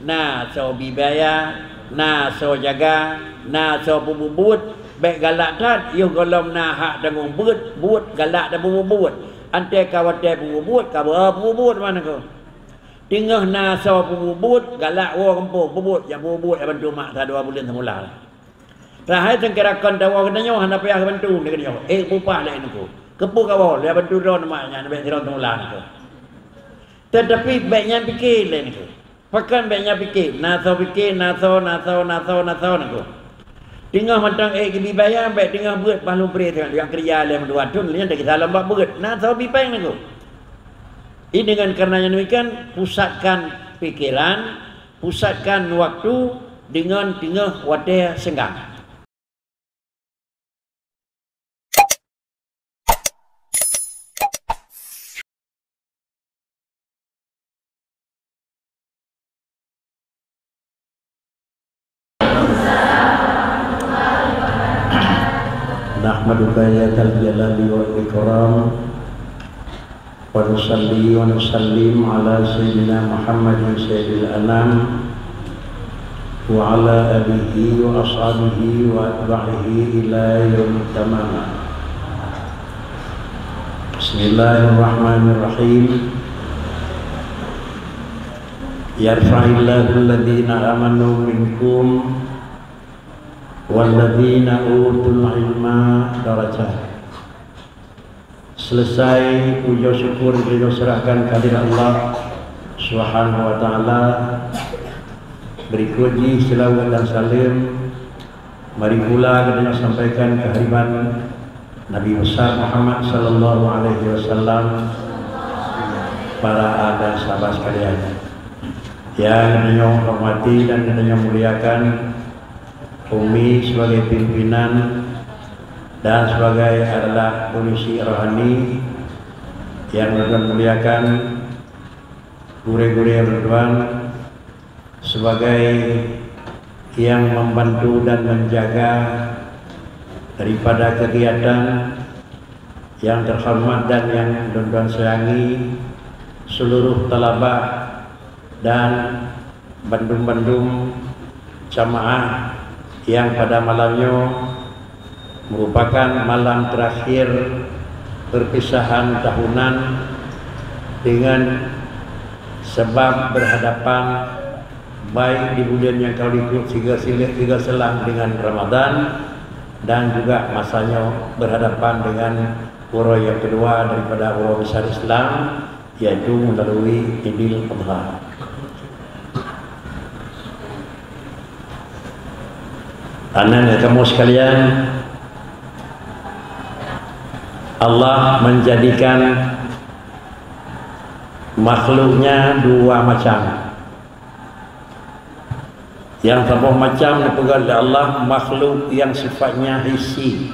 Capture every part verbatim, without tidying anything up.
Na soe bibaya, na soe jaga, na soe peubuet buet, bék galak that, yoh gohlom na hak tanggong buet buet, galak dan peubuet buet. Antée ka watée peubuet buet, ka beu peubuet buet meunan keuh. Teungoh na soe peubuet buet, galak woe gampông peubuet, nyang peubuet buet nyang bantu mak sa dua buleuen seumula. Teuhai seungkira kon tawoe geutanyoe hana payah geubantu lé geutanyoe. Eh, bupah lé niko. Keupeue kawoe lé bantu droe mak nyan bék sidroe seumula niko. Teutapi bék nyan pike lé niko. Pakon bék nyan pike, na soe pike, na soe, na soe, na soe, na soe niko. Teungoh mantong ék geubi baya, bék teungoh beuet bah lôn preh teungoh nyang keureuja lé meudua thon, lé nyan teukisa lom bak beuet, na soe bi péng niko. Ini dengan kareuna nyan demikian, pusatkan pikiran, pusatkan waktu deungon teungoh watée seunggang. نحمدك يا ذا الجلال والإكرام، ونصلي ونسلم على سيدنا محمد سيد الأنام، وعلى آله وأصحابه وأتباعه إلى يوم التمام. بسم الله الرحمن الرحيم. يرفع الله الذين آمنوا منكم والذين أوتوا العلم درجات. Selesai puja syukur geutanyoe serahkan kehadirat Allah Subhanahu wa Taala. Berikut jih selawat dan salam mari pula geutanyoe sampaikan kehadirat Nabi besar Muhammad sallallahu alaihi wasallam, para al dan sahabat sekalian. Yang geutanyoe hormati dan geutanyoe muliakan, Umi sebagai pimpinan dan sebagai adalah polisi rohani yang Tuhan muliakan, gurée-gurée Tuhan sebagai yang membantu dan menjaga daripada kegiatan yang terhormat dan yang Tuhan sayangi, seluruh talabah dan bandum-bandum jamaah yang pada malam nyoe merupakan malam terakhir perpisahan tahunan dengan sebab berhadapan baik di buleuen nyang ka likot sigoe silek sigoe selang dengan Ramadan dan juga masa nyoe berhadapan dengan uroe nyang keudua daripada uroe besar Islam, yaitu melalui Idul Adha. Aneuk kamoe sekalian, Allah menjadikan makhluk-Nya dua macam. Nyang saboh macam neupeugah lé Allah makhluk nyang sifatnya hissi.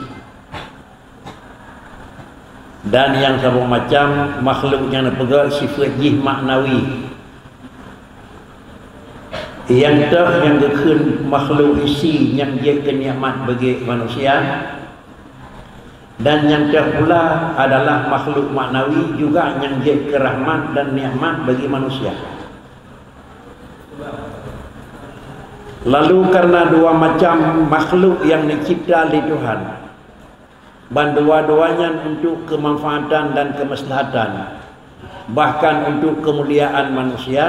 Dan nyang saboh macam makhluk nyang neupeugah sifat jih maknawi. Nyang toh nyang geukheun makhluk hissi nyang jeuet keu nikmat bagi manusia, dan nyang toh pula adalah makhluk maknawi juga nyang jeuet keu rahmat dan nikmat bagi manusia. Lalu karena dua macam makhluk nyang neucipta lé Tuhan, bandua-dua nyan untuk keumanfaatan dan keumaslahatan, bahkan untuk keumuliaan manusia,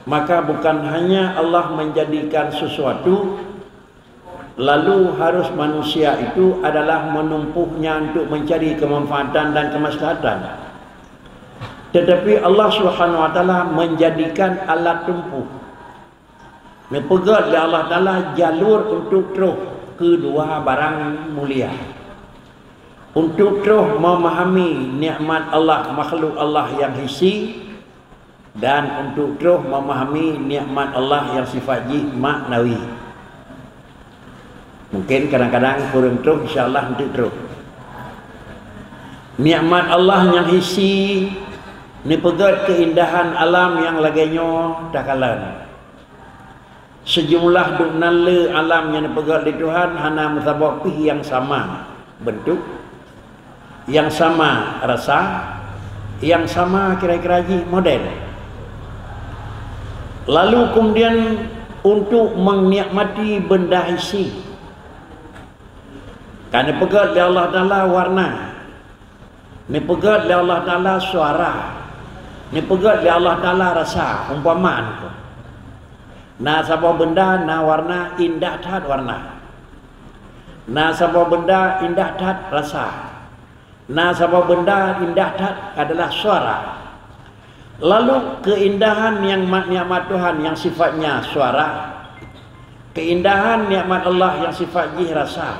maka bukan hanya Allah menjadikan sesuatu, lalu harus manusia itu adalah menempuhnya untuk mencari kemanfaatan dan kemaslahatan. Tetapi Allah Subhanahu wa Taala menjadikan alat tempuh. Neupeugét lé Allah Taala jalur untuk troh keudua barang mulia. Untuk troh memahami nikmat Allah, makhluk Allah nyang hissi, dan untuk troh memahami nikmat Allah nyang sifat jih maknawi. Mungkin kadang-kadang kureueng troh, insya Allah eunteuk troh. Nikmat Allah nyang hissi neupeugét keindahan alam nyang lagée nyoe takalon. Sejumlah dum nan le alam nyang neupeugét lé Tuhan hana meusaboh pih nyang sama beuntuk, nyang sama rasa, nyang sama kira-kira jih model. Lalu kemudian untuk menikmati benda hissi, ka neupeugét lé Allah Taala warna, neupeugét lé Allah Taala suara, neupeugét lé Allah Taala rasa. Umpama nyoe, na saboh benda na warna, indah that warna. Na saboh benda indah that rasa. Na saboh benda indah that adalah suara. Lalu keindahan nyang ma-, nikmat Tuhan nyang sifatnya suara, keindahan nikmat Allah nyang sifat jih rasa,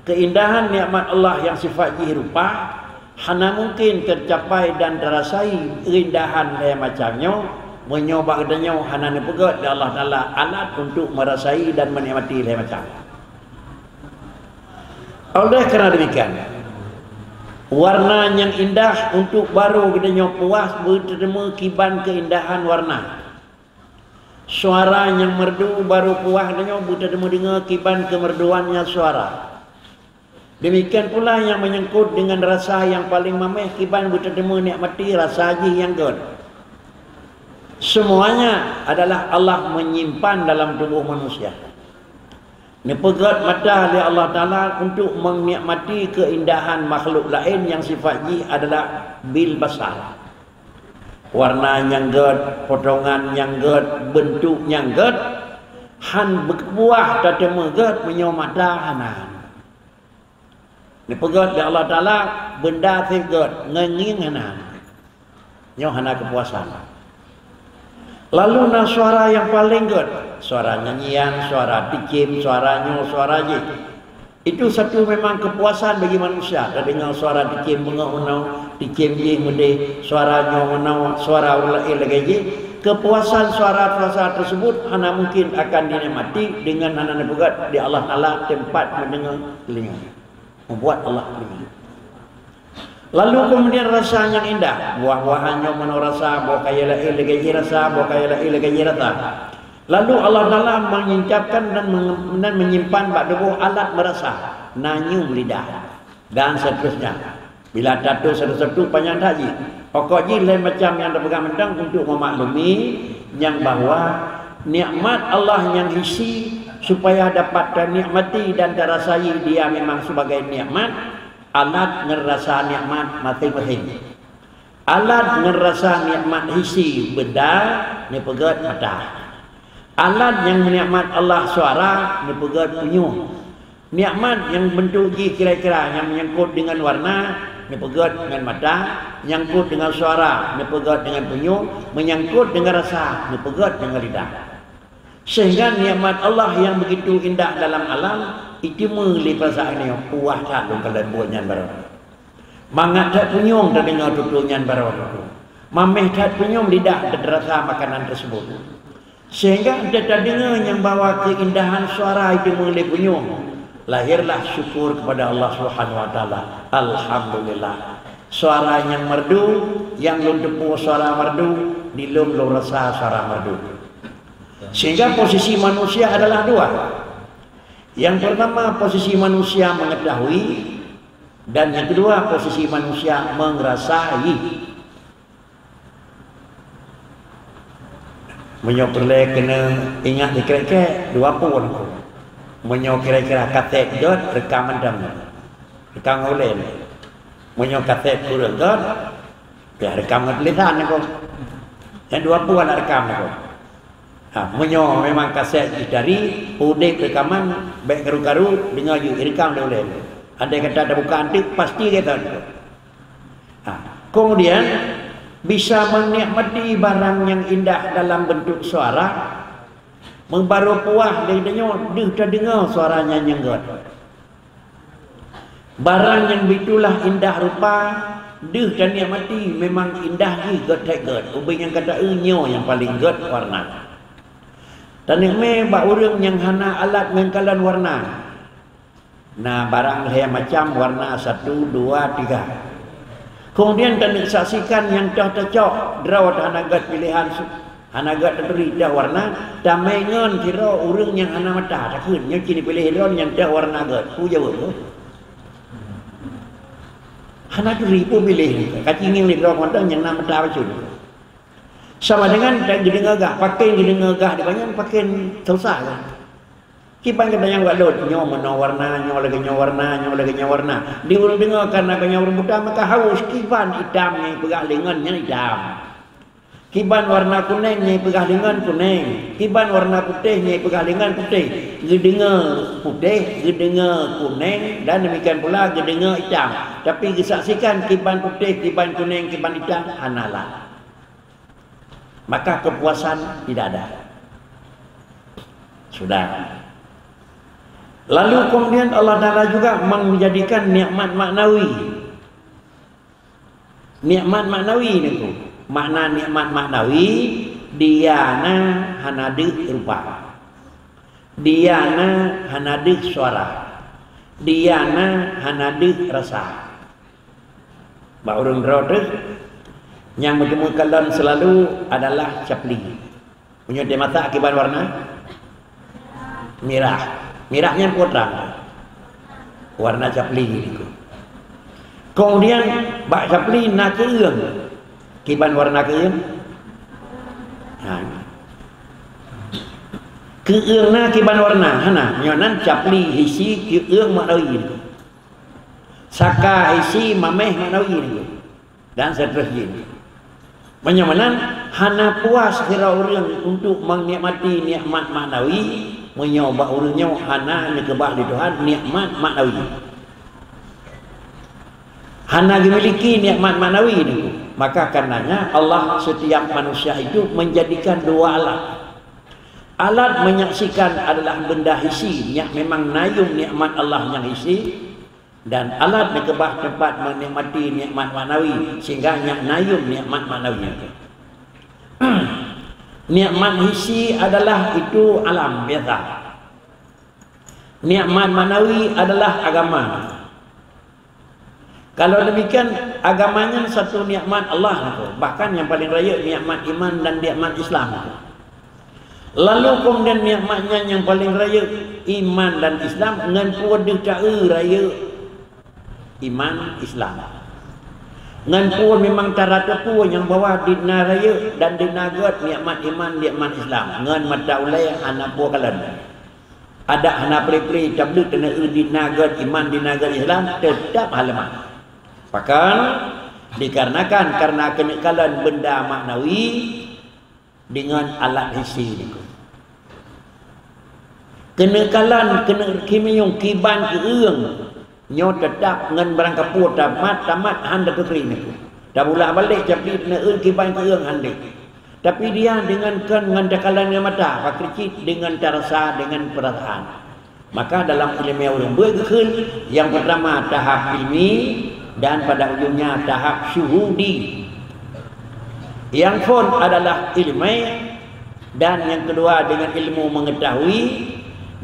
keindahan nikmat Allah nyang sifat jih rupa, hana mungkin teucapai dan teurasai keindahan lhée macam nyoe, meunyoe bak geutanyoe hana neupeugét lé Allah Taala alat untuk meurasai dan meunikmati lhée macam. Oleh karena demikian, warna nyang indah untuk barô geutanyoe puas beuteudeungoe kiban keindahan warna. Suara nyang merdu barô puas geutanyoe beuteudeungoe kiban keumerduannya suara. Demikian pula nyang menyangkut dengan rasa nyang paléng maméh kiban beuteudeungoe nikmati rasa jih nyang gét. Semuanya adalah Allah menyimpan dalam tubuh manusia. Neupeugét mata lé Allah Taala untuk meunikmati keindahan makhluk laén nyang sifat jih adalah bil basar. Warna nyang gét, potongan nyang gét, beuntuk nyang gét, han beukeubah tateumé gét meunyoe mata hana. Neupeugét lé Allah Taala benda seb gét, ngon ngieng hana. Nyoe hana keupuasan. Lalu na suara nyang paléng gét, suara nyanyian, suara teucém, suara nyoe, suara jih. Itu satu memang keupuasan bagi manusia, tadeungoe suara teucém beungoh meunoe, teucém jih meudeh, suara nyoe meunoe, suara ureuëng laén lagée jih. Keupuasan suara-suara tersebut hana mungkin akan dinikmati dengan hana neupeugét lé Allah Taala teumpat meudeungoe telinga. Membuat Allah telinga. Lalu kemudian rasa nyang indah, buah-buahan nyoe meunoe rasa, boh kayée laén lagée jih rasa, boh kayée laén lagée jih rasa. Lalu Allah Taala menyingkapkan dan menge-, dan menyimpan bak tuboh alat meurasa, na nyium lidah, dan seterusnya. Bila tatuh satu-satu panyang that jih. Pokok jih laén macam nyang tapeugah mantong untuk memaklumi nyang bahwa nikmat Allah nyang hissi supaya dapat tanikmati dan tarasai dia memang sebagai nikmat, alat ngon rasa nikmat maséng-maséng. Alat ngon rasa nikmat hissi benda neupeugét mata. Alat nyang menikmat Allah suara neupeugét punyueng. Nikmat nyang beuntuk jih kira-kira nyang menyangkut deungon warna neupeugét ngon mata, menyangkut deungon suara neupeugét deungon punyueng, menyangkut deungon rasa neupeugét deungon lidah. Sehingga nikmat Allah nyang begitu indah dalam alam, iteumé lé perasaan nyoe, puah that lôn kalon buet nyan baroe. Mangat that punyueng tadeungoe tutoe nyan baroe. Maméh that punyueng lidah tateurasa makanan tersebut. Sehingga tadeungoe nyang bahwa keindahan suara iteumé lé punyueng, lahirlah syukur kepada Allah Subhanahu wa Taala. Alhamdulillah. Suara nyang merdu, nyang lôn teupeue suara merdu, di lôn lôn rasa suara merdu. Sehingga posisi manusia adalah dua. Yang pertama, posisi manusia mengetahui, dan yang kedua, posisi manusia mengerasai. Meunyoe peureulée keuneuk ingat dikeurek-keurek, dua phon. Meunyoe kira-kira kasét gét, rekam mantong. Rekam ulée. Meunyoe kasét kureueng gét, ya rekam ngon tulésan niko. Nyang dua phon hana rekam niko. Ha, meunyoe memang kasét jih tari, udeb rekaman, bék karu-karu, deungoe jih, irekam lé ulée. Andai kata tabuka anteuk, pasti gata. Ha, kemudian, bisa menikmati barang nyang indah dalam bentuk suara, meubaroe puah lé tanyoe deuh tadeungoe suara nyan nyang gét. Barang nyang bitulah indah rupa, deuh tanikmati memang indah jih gét that gét. Ubé nyang ka taeu nyoe nyang paleng gét warna. Taneuk mé bak ureuëng nyang hana alat ngon kalon warna. Na barang lhée macam warna satu, dua, tiga. Kemudian taneuk saksikan nyang toh tacok, droe hana gét piléhan su-, hana gét taturi toh warna, tamé ngon sidroe ureuëng nyang hana mata, takheun nyoe cit piléh droe nyang toh warna gét. Peue jaweueb? Hana turi peue piléh, ka cingieng lé droe mantong nyang na mata bacut. Sama dengan geudeungoe gah, pakén geudeungoe gah di banyan pakén susah kan. Kiban gata nyang bak lôn, nyoe meunoe warna, nyoe lagée nyoe warna, nyoe lagée nyoe warna. Di ureuëng deungoe kana geunyang ureuëng buta maka hawus kiban itam nyang peugah lé ngon nyan itam. Kiban warna kunéng nyang peugah lé ngon kunéng. Kiban warna putéh nyang peugah lé ngon putéh. Geudeungoe putéh, geudeungoe kunéng dan demikian pula geudeungoe itam. Tapi geusaksikan kiban putéh, kiban kunéng, kiban itam hana lah. Maka kepuasan tidak ada. Sudah. Lalu kemudian Allah Ta'ala juga menjadikan nikmat maknawi. Nikmat maknawi niku. Makna nikmat maknawi, dia na hana deuh rupa. Dia na hana deuh suara. Dia na hana deuh rasa. Bak ureuëng droe teuh, nyang meuteumé kalon seulalu adalah capli. Meunyoe di mata kiban warna? Mirah. Mirah nyan peue trang? Warna capli niku. Kemudian bak capli na keueung. Kiban warna keueung? Ha. Keueung na kiban warna? Hana. Nyoe nan capli hisi keueung maknawi niku. Saka hisi mameh maknawi niku. Dan seterusnya. Meunyoe meunan, hana puas sidroe ureuëng untuk menikmati nikmat maknawi, meunyoe bak ureuëng nyoe hana neukeubah lé Tuhan nikmat maknawi. Hana geumiliki nikmat maknawi niku. Maka karenanya Allah setiap manusia itu menjadikan dua alat. Alat menyaksikan adalah benda hisi, nyak memang nayum nikmat Allah nyang hisi, dan alat neukeubah teumpat menikmati nikmat maknawi, sehingga nyak nayum nikmat maknawi nyan. Nikmat hisi adalah itu alam biasa. Nikmat maknawi adalah agama. Kalau demikian, agama nyan satu nikmat Allah nyan. Bahkan nyang paling rayeuk nikmat iman dan nikmat Islam nyan. Lalu kemudian nikmat nyan nyang paling rayeuk iman dan Islam, ngon peue deuh ta-eu rayeuk iman Islam. Ngon peue memang tara teupeu nyang bahwa di na rayeuk dan di na gét nikmat iman, nikmat Islam. Ngon mata ulée hana peue kalon. Adak hana pri-pri tableuk teuneu di na gét iman, di na gét Islam, teutap hana leumah. Pakon? Dikarenakan karena keuneuk kalon benda maknawi deungon alat hisi niku. Keuneuk kalon, keuneuk kimiyueng kiban keueung, nyoe teutap ngon barangkapeue tamat, tamat han taturi niku. Tabulak balek, tapi teuneu kiban keueung han deuh. Tapi dia dengan kon ngon takalon ngon mata, pakri cit dengan tarasa, dengan perasaan. Maka dalam ileumé ureuëng beuet geukheun, yang pertama tahap ilmi dan pada ujungnya tahap syuhudi. Yang phon adalah ileumé dan yang kedua dengan ilmu mengetahui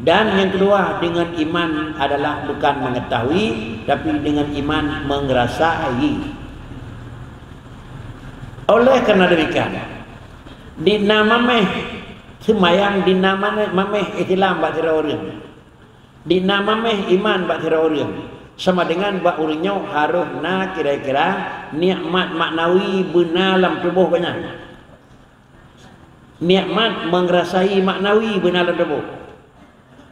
dan yang kedua dengan iman adalah bukan mengetahui tapi dengan iman mengerasai. Oleh karena demikian, di na mameh seumayang, di na mameh Islam bak sidroe ureuëng. Di na mameh iman bak sidroe ureuëng, sama dengan bak ureuëng nyoe harôh na kira-kira nikmat maknawi beuna lam tuboh gobnyan. Nikmat mengerasai maknawi beuna lam tuboh.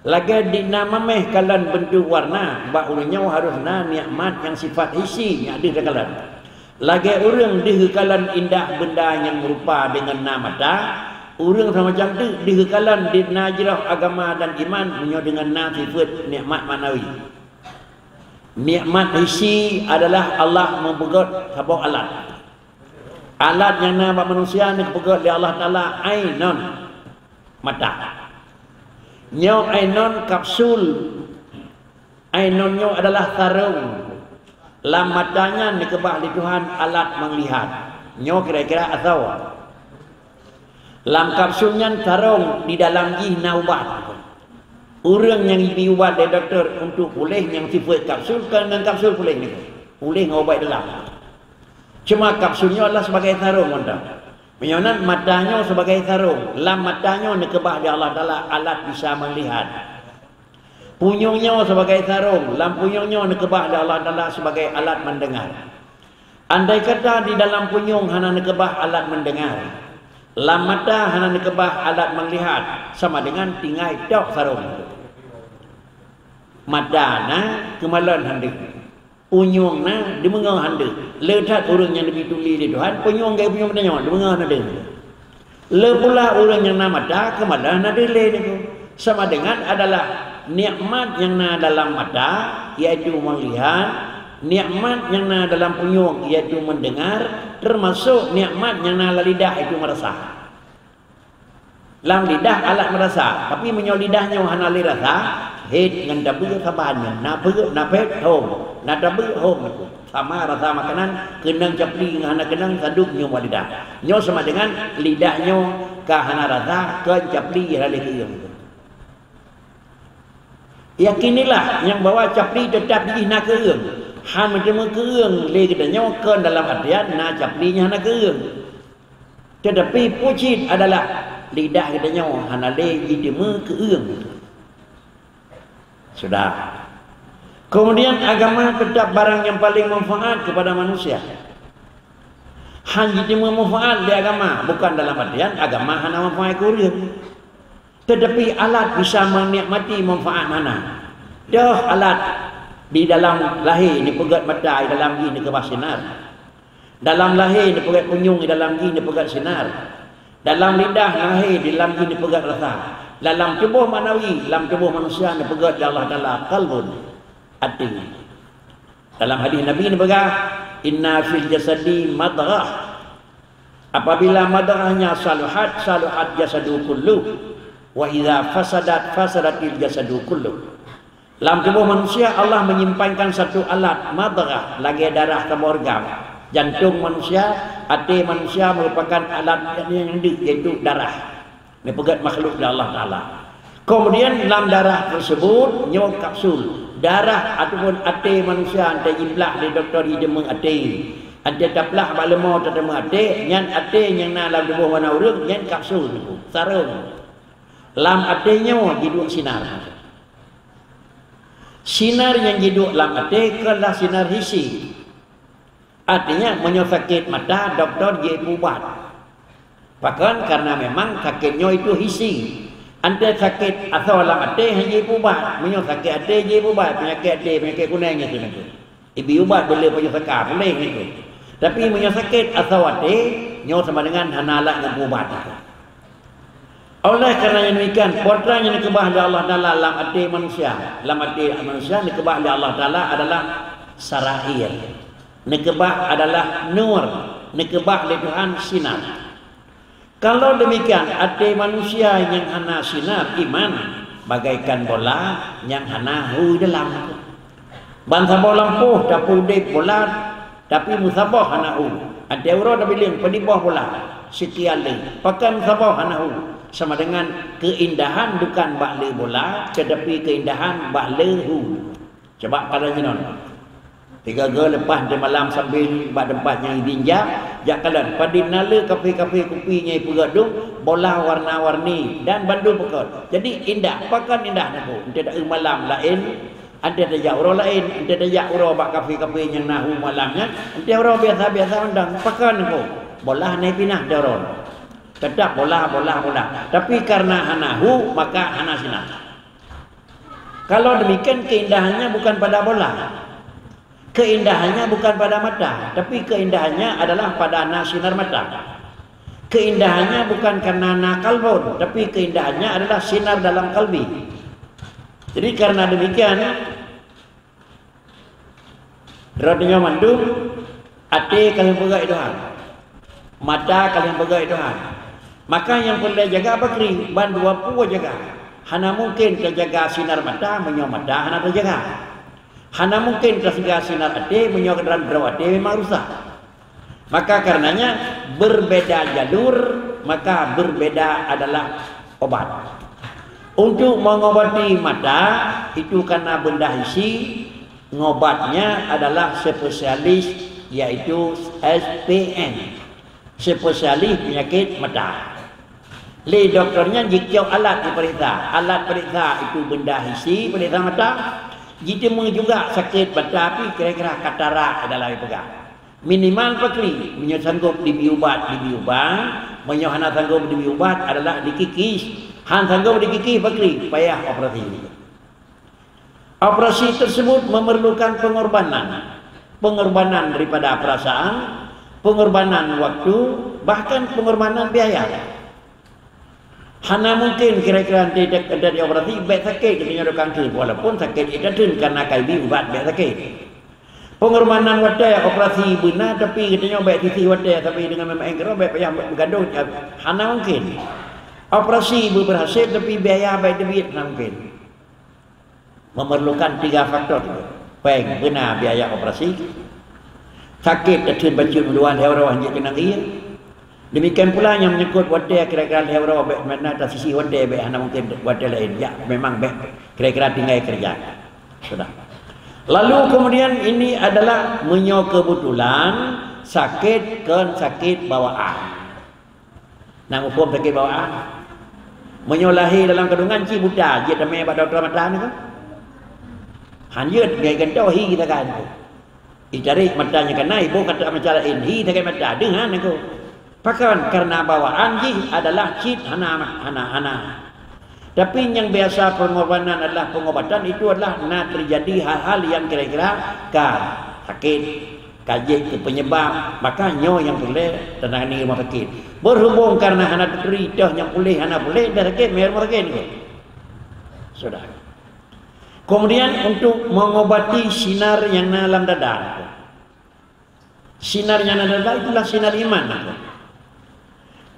Lagée di na mameh kalon beuntuk warna, bak ureuëng nyoe harôh na nikmat nyang sifat hisi nyang deuh takalon. Lagée ureuëng deuh geukalon indah benda nyang meurupa deungon na mata, ureuëng sama macam teuk deuh geukalon di na jroh agama dan iman meunyoe deungon na sifeuet nikmat maknawi. Nikmat hisi adalah Allah meupeugét saboh alat. Alat nyang na bak manusia neupeugét lé Allah Taala ainon, mata. Nyoe ainon kapsul. Ainon nyoe adalah sarong. Lam mata nyan neukeubah lé Tuhan alat manglihat. Nyoe kira-kira asoe. Lam kapsul nyan sarong, di dalam jih na ubat. Ureuëng nyang jibi ubat lé dokto untuk puléh nyang sifeuet kapsul, kon ngon kapsul puléh niku. Puléh ngon ubat dalam. Cuma kapsul nyoe adalah sebagai sarong mantong. Meunyoe nan mata nyoe sebagai sarong, lam mata nyoe neukeubah lé Allah Taala alat bisa meulihat. Punyueng nyoe sebagai sarong, lam punyueng nyoe neukeubah lé Allah Taala sebagai alat mendengar. Andai kata di dalam punyueng hana neukeubah alat mendengar, Lam mata hana neukeubah alat meulihat, sama dengan tinggai tok sarong. Mata na, keumalon han deuh. Punyueng na, deumeungoe han deuh. Le that ureuëng nyang neubi tuli lé Tuhan, punyueng gaya punyueng tanyoe, deumeungoe han deuh. Le pula ureuëng nyang na mata, keumalon han deuh lé nyoe. Sama dengan adalah nikmat nyang na dalam mata, yaitu meulihat, nikmat nyang na dalam punyueng, yaitu mendengar, termasuk nikmat nyang na lam lidah, yaitu meurasa. Lam lidah alat meurasa, tapi meunyoe lidah nyoe hana lé rasa, hét ngon tabeuek saban nyoe, na peuet, na phet, hom, na tabeuek, hom, sama rasa makanan, keunong capli ngon hana keunong, sadub nyoe bak lidah. Nyoe sama dengan lidah nyoe ka hana rasa, kon capli hana lé keueung. Yakinilah nyang bahwa capli teutap jih na keueung. Han meuteumé keueung lé geutanyoe kon dalam artian na capli nyan hana keueung. Teutapi peue cit adalah lidah geutanyoe hana lé jiteumé keueung. Sudah. Kemudian agama tetap barang yang paling manfaat kepada manusia. Han jiteumé manfaat lé agama, bukan dalam artian agama hana manfaat keu ureuëng. Tetapi alat bisa menikmati manfaat mana? Dah alat di dalam lahé neupeugét mata, di dalam jih neukeubah sinar. Dalam lahé neupeugét punyueng, di dalam jih neupeugét sinar. Dalam lidah lahé, di dalam jih neupeugét rasa. Dalam tuboh maknawi, dalam tuboh manusia neupeugét di Allah Taala qalbun, até. Dalam hadis Nabi neupeugah, "Inna fil jasadi madghah." Apabila madghahnya saluhat, saluhat jasadu kullu. Wa idza fasadat, fasadatil jasadu kullu. Lam tuboh manusia, Allah menyimpankan satu alat madghah, lagée darah kamoe reugam. Jantong manusia, até manusia merupakan alat yang, yang deuk, yaitu darah. Neupeugét makhluk lé Allah Taala. Kemudian lam darah tersebut nyoe kapsul. Darah ataupun até manusia nyang jiplah lé dokto jiteumé até. Nyang taplah bak leumo tateumé até, nyan até nyang na lam tuboh mana ureuëng, nyan kapsul, sarong. Lam até nyoe jiduek sinar. Sinar nyang jiduek lam até kon lah sinar hissi. Artinya, meunyoe sakét mata, dokto jeuet peuubat. Pakon? Karena memang sakét nyoe itu hissi. Antée sakét asoe lam até hana jeuet peuubat. Meunyoe sakét até jeuet peuubat, peunyakét até, peunyakét kuneng nyan keunan. Ibi ubat beuleue pajoh saka puléh nyan. Tapi meunyoe sakét asoe até, nyoe sama dengan hana alat nyang peuubat. Oleh karena nyang demikian, peue nyang neukeubah lé Allah Taala lam até manusia, lam até manusia neukeubah lé Allah Taala adalah sarair. Neukeubah adalah nur, neukeubah lé Tuhan sinar. Kalau demikian, até manusia nyang hana sinar iman bagaikan bola nyang hana hu dalam. Ban saboh lampôh tapeuudeb bola, tapi meusaboh hana hu. Antée uroe tabiling peudiboh bola, sikian lé, pakon meusaboh hana hu. Sama dengan keindahan bukan bak le bola, tetapi keindahan bak le hu. Coba kalon jinoe. Tiga-tiga leupah di malam sambil bak teumpat nyang idin jak, jak kalon. Padum na le kafe-kafe kupi nyang ipeugét dum, bola warna-warni dan bandum peukot. Jadi indah, pakon indah nyan. Antée tajak malam laén, antée tajak uroe laén, antée tajak uroe bak kafe-kafe nyang na hu malam nyan, antée uroe biasa-biasa mantong. Pakon nyan. Bola hana ipinah di uroe. Tetap bola, bola, bola. Tapi karena hana hu, maka hana sinar. Kalau demikian, keindahannya bukan pada bola. Keindahannya bukan pada mata, tapi keindahannya adalah pada na sinar mata. Keindahannya bukan karena na kalbun, tapi keindahannya adalah sinar dalam kalbi. Jadi karena demikian, Rot nyoe mandum, até ka lheueh peugah Tuhan. Mata ka lheueh peugah Tuhan. Maka nyang peureulée jaga bakri, ban dua peue jaga. Hana mungken tajaga sinar mata meunyoe mata hana tajaga. Hana mungken tajaga sinar até meunyoe keudroe até memang rusak. Maka karenanya berbeda jalur, maka berbeda adalah obat. Untuk mengobati mata, itu karena benda isi, ngobatnya adalah spesialis, yaitu S P N, spesialis penyakit mata. Lé doktor nyan jicok alat diperiksa. Alat periksa itu benda isi, periksa mata. Jiteumé juga sakit mata, tapi kira-kira katarak dalam dipeugah. Minimal pakri, meunyoe sanggob dibi ubat, dibi ubat. Meunyoe hana sanggob dibi ubat adalah dikikih. Han sanggob dikikih pakri, payah operasi. Operasi tersebut memerlukan pengorbanan. Pengorbanan daripada perasaan, pengorbanan waktu, bahkan pengorbanan biaya. Hana mungkin kira-kira nanti dak-, dak dioperasi bèk sakét, geutanyoe dok kanker, walaupun sakét itu karena kaibi ubat bèk sakét. Pengorbanan watèe operasi beuna, tapi geutanyoe bèk sisih watèe, tapi dengan meumaén keudroe bèk payah meugadoh, hana mungkin. Operasi beuberhasil, tapi biaya bèk teubiet, hana mungkin. Memerlukan tiga faktor. Pèng beuna biaya operasi, sakét tatheun bacut meuluwan lhèe uroe han jeuet keunong ie. Demikian pula nyang menyangkut watèe kira-kira lhèe uroe bèk meunan tasisih watèe bèk hana mungkin watèe laén. Ya, memang bèk kira-kira tinggai kerja. Sudah. Lalu kemudian ini adalah meunyoe kebetulan sakét kon sakét bawaan. Na muphom sakét bawaan. Meunyoe lahé dalam kandungan cit buta, jeuet tamè bak dokto mata nyoe kan? Han jeuet, ngai gantoe hi kita kan. Itarek mata nyang kana, iboh kata macam laén, hi sakét mata, deuh han aku. Pakon? Karena bawaan jih adalah cit hana, hana, hana. Tapi nyang biasa pengorbanan adalah pengobatan, itu adalah na terjadi hal-hal yang kira-kira ka sakét, ka jeuet keu penyebab, maka nyoe nyang peureulèe tangani rumoh sakét. Berhubung karena hana teuturi, toh nyang puléh hana puléh, dah sakét, mé rumoh sakét nyoe. Sudah. Kemudian untuk mengobati sinar nyang na lam dada. Sinar nyang na dada itulah sinar iman.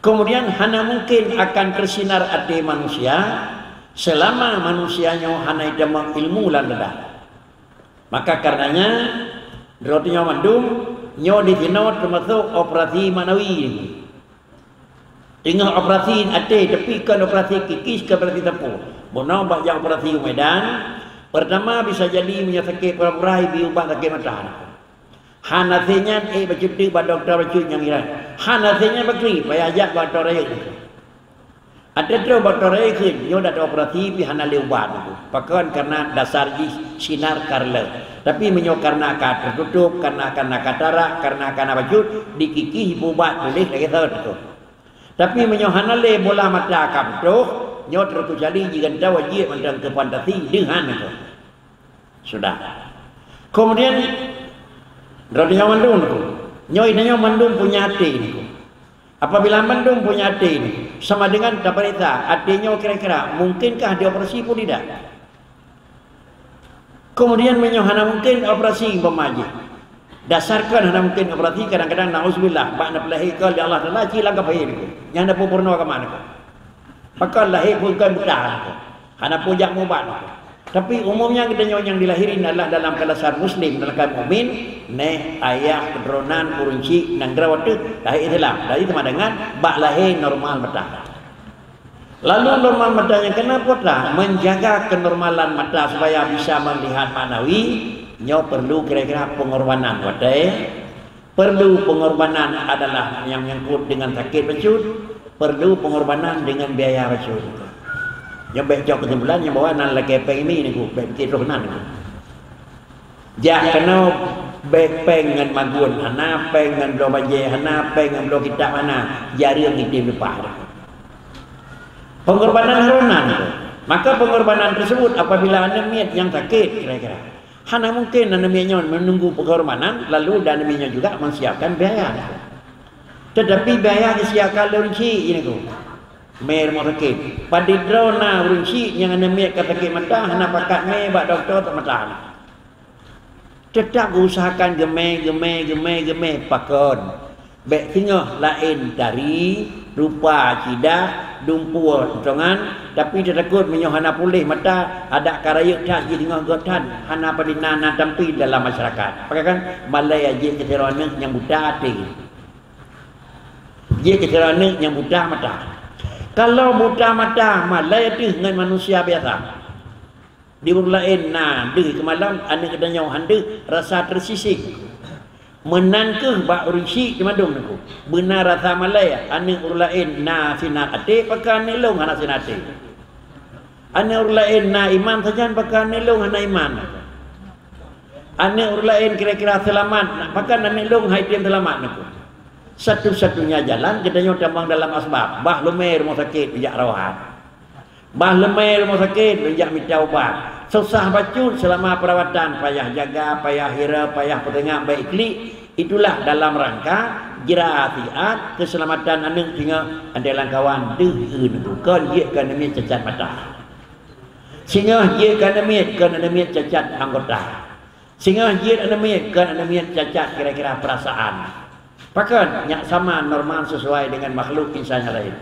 Kemudian hana mungkin akan tersinar até manusia selama manusia nyoe hana jitamong ilmu lam dada. Maka karenanya, droe nyoe mandum nyoe di sinoe termasuk operasi maknawi. Teungoh operasi até, tapi kon operasi kikih, kon operasi sapeue. Bunoe bak jak operasi u Medan, pertama bisa jadi meunyoe sakét pura-pura ibi ubat sakét mata. Hana seuh nyan, eh, bacut teuk bak dokto bacut nyang iran. Hana seuh nyan bakri, payah jak bak dokto rayeuk. Até troh bak dokto rayeuk kheun, nyoe dak operasi pih hana lé ubat. Pakon? Karena dasar jih sinar ka reuloh. Tapi meunyoe karena ka tertutup, karena, karena katarak, karena, karena bacut, dikikih ibu ubat tuléh lagèe saut tu. Tapi meunyoe hana lé bola mata ka putôh, nyoe terkecuali jigantoe wajéb mantong keu fantasi, deuh han nyoe. Sudah. Kemudian, droe nyoe mandum nyoe, nyoe mandum punya até nyoe. Apabila mandum punya até nyoe, sama dengan taperiksa até nyoe kira-kira mungkinkah dioperasi pun tidak. Kemudian meunyoe hana mungkin operasi umpama jih. Dasar kon hana mungkin operasi, kadang-kadang nauzubillah, bak na peulahé kon lé Allah Taala ci lam kafé nyoe. Nyang na peue peurunoe agama nyoe. Pakon lahé pun kon buta nyoe. Hana peue jak mubat nyoe. Tapi umumnya geutanyoe nyang dilahiri adalah dalam keadaan muslim, dalam keadaan mukmin, neh, ayah, keuturonan, ureueng chik, nanggroe ateueh, lahé Islam. Jadi sama dengan bak lahé normal mata. Lalu normal mata nyang keunan peue ta? Menjaga kenormalan mata supaya bisa melihat maknawi, nyoe perlu kira-kira pengorbanan watèe, perlu pengorbanan adalah nyang menyangkut dengan sakét bacut, perlu pengorbanan dengan biaya bacut. Nyoe bèk cok kesimpulan nyang bahwa nan lakèe pèng mi nyoe, bèk pikir troh nan nyoe. Jak keunoe bèk pèng ngon magun hana, pèng ngon bloe bajèe hana, pèng ngon bloe kitab hana, jareueng item leupah. Pengorbanan harus na. Maka pengorbanan tersebut apabila aneuk miet nyang sakét kira-kira. Hana mungkin aneuk miet nyoe menunggu pengorbanan, lalu dan aneuk miet nyoe juga menyiapkan biaya. Tetapi biaya disiapkan lé ureueng chik nyoe. Mé rumoh sakét. Padum droe na ureueng chik nyang aneuk miet ka sakét mata, hana pakat mé bak dokto mata. Teutap geuusahakan geumé, geumé, geumé, geumé, pakon. Bèk singoh laén tari, rupa cidak, dumpue tongan, tapi teutakot meunyoe hana puléh mata, adak ka rayeuk that jideungoe gét that, hana padum na, na tampil dalam masyarakat. Pakon? Malèe jih keu sidroe aneuk nyang buta até. Jih keu sidroe aneuk nyang buta mata. Kalau buta mata, malèe teuh ngon manusia biasa. Di ureueng laén na deuh keumalam, aneuk geutanyoe han deuh, rasa teusisih. Meunan kheueh bak ureueng chik di mandum nyoe. Beuna rasa malèe, aneuk ureueng laén na sinan até, pakon aneuk lôn hana sinan até. Aneuk ureueng laén na iman sajan, pakon aneuk lôn hana iman. Aneuk ureueng laén kira-kira seulamat, pakon aneuk lôn han tem seulamat nangku. Satu-satunya jalan geutanyoe tamong dalam asbab. Bah leumé rumoh sakét jak rawat. Bah leumé rumoh sakét jak mita ubat. Susah bacut seulama peurawatan, payah jaga, payah hira, payah peuteungoh bèk klik. Itulah dalam rangka jira siat keuseulamatan aneuk singoh, andai lam kawan deuh eu nangku, kon jeuet keu aneuk miet cacat mata. Singoh jeuet keu aneuk miet, kon aneuk miet cacat anggota. Singoh jeuet aneuk miet, kon aneuk miet cacat kira-kira peurasaan. Pakon nyak sama normal sesuai dengan makhluk insan nyang laén.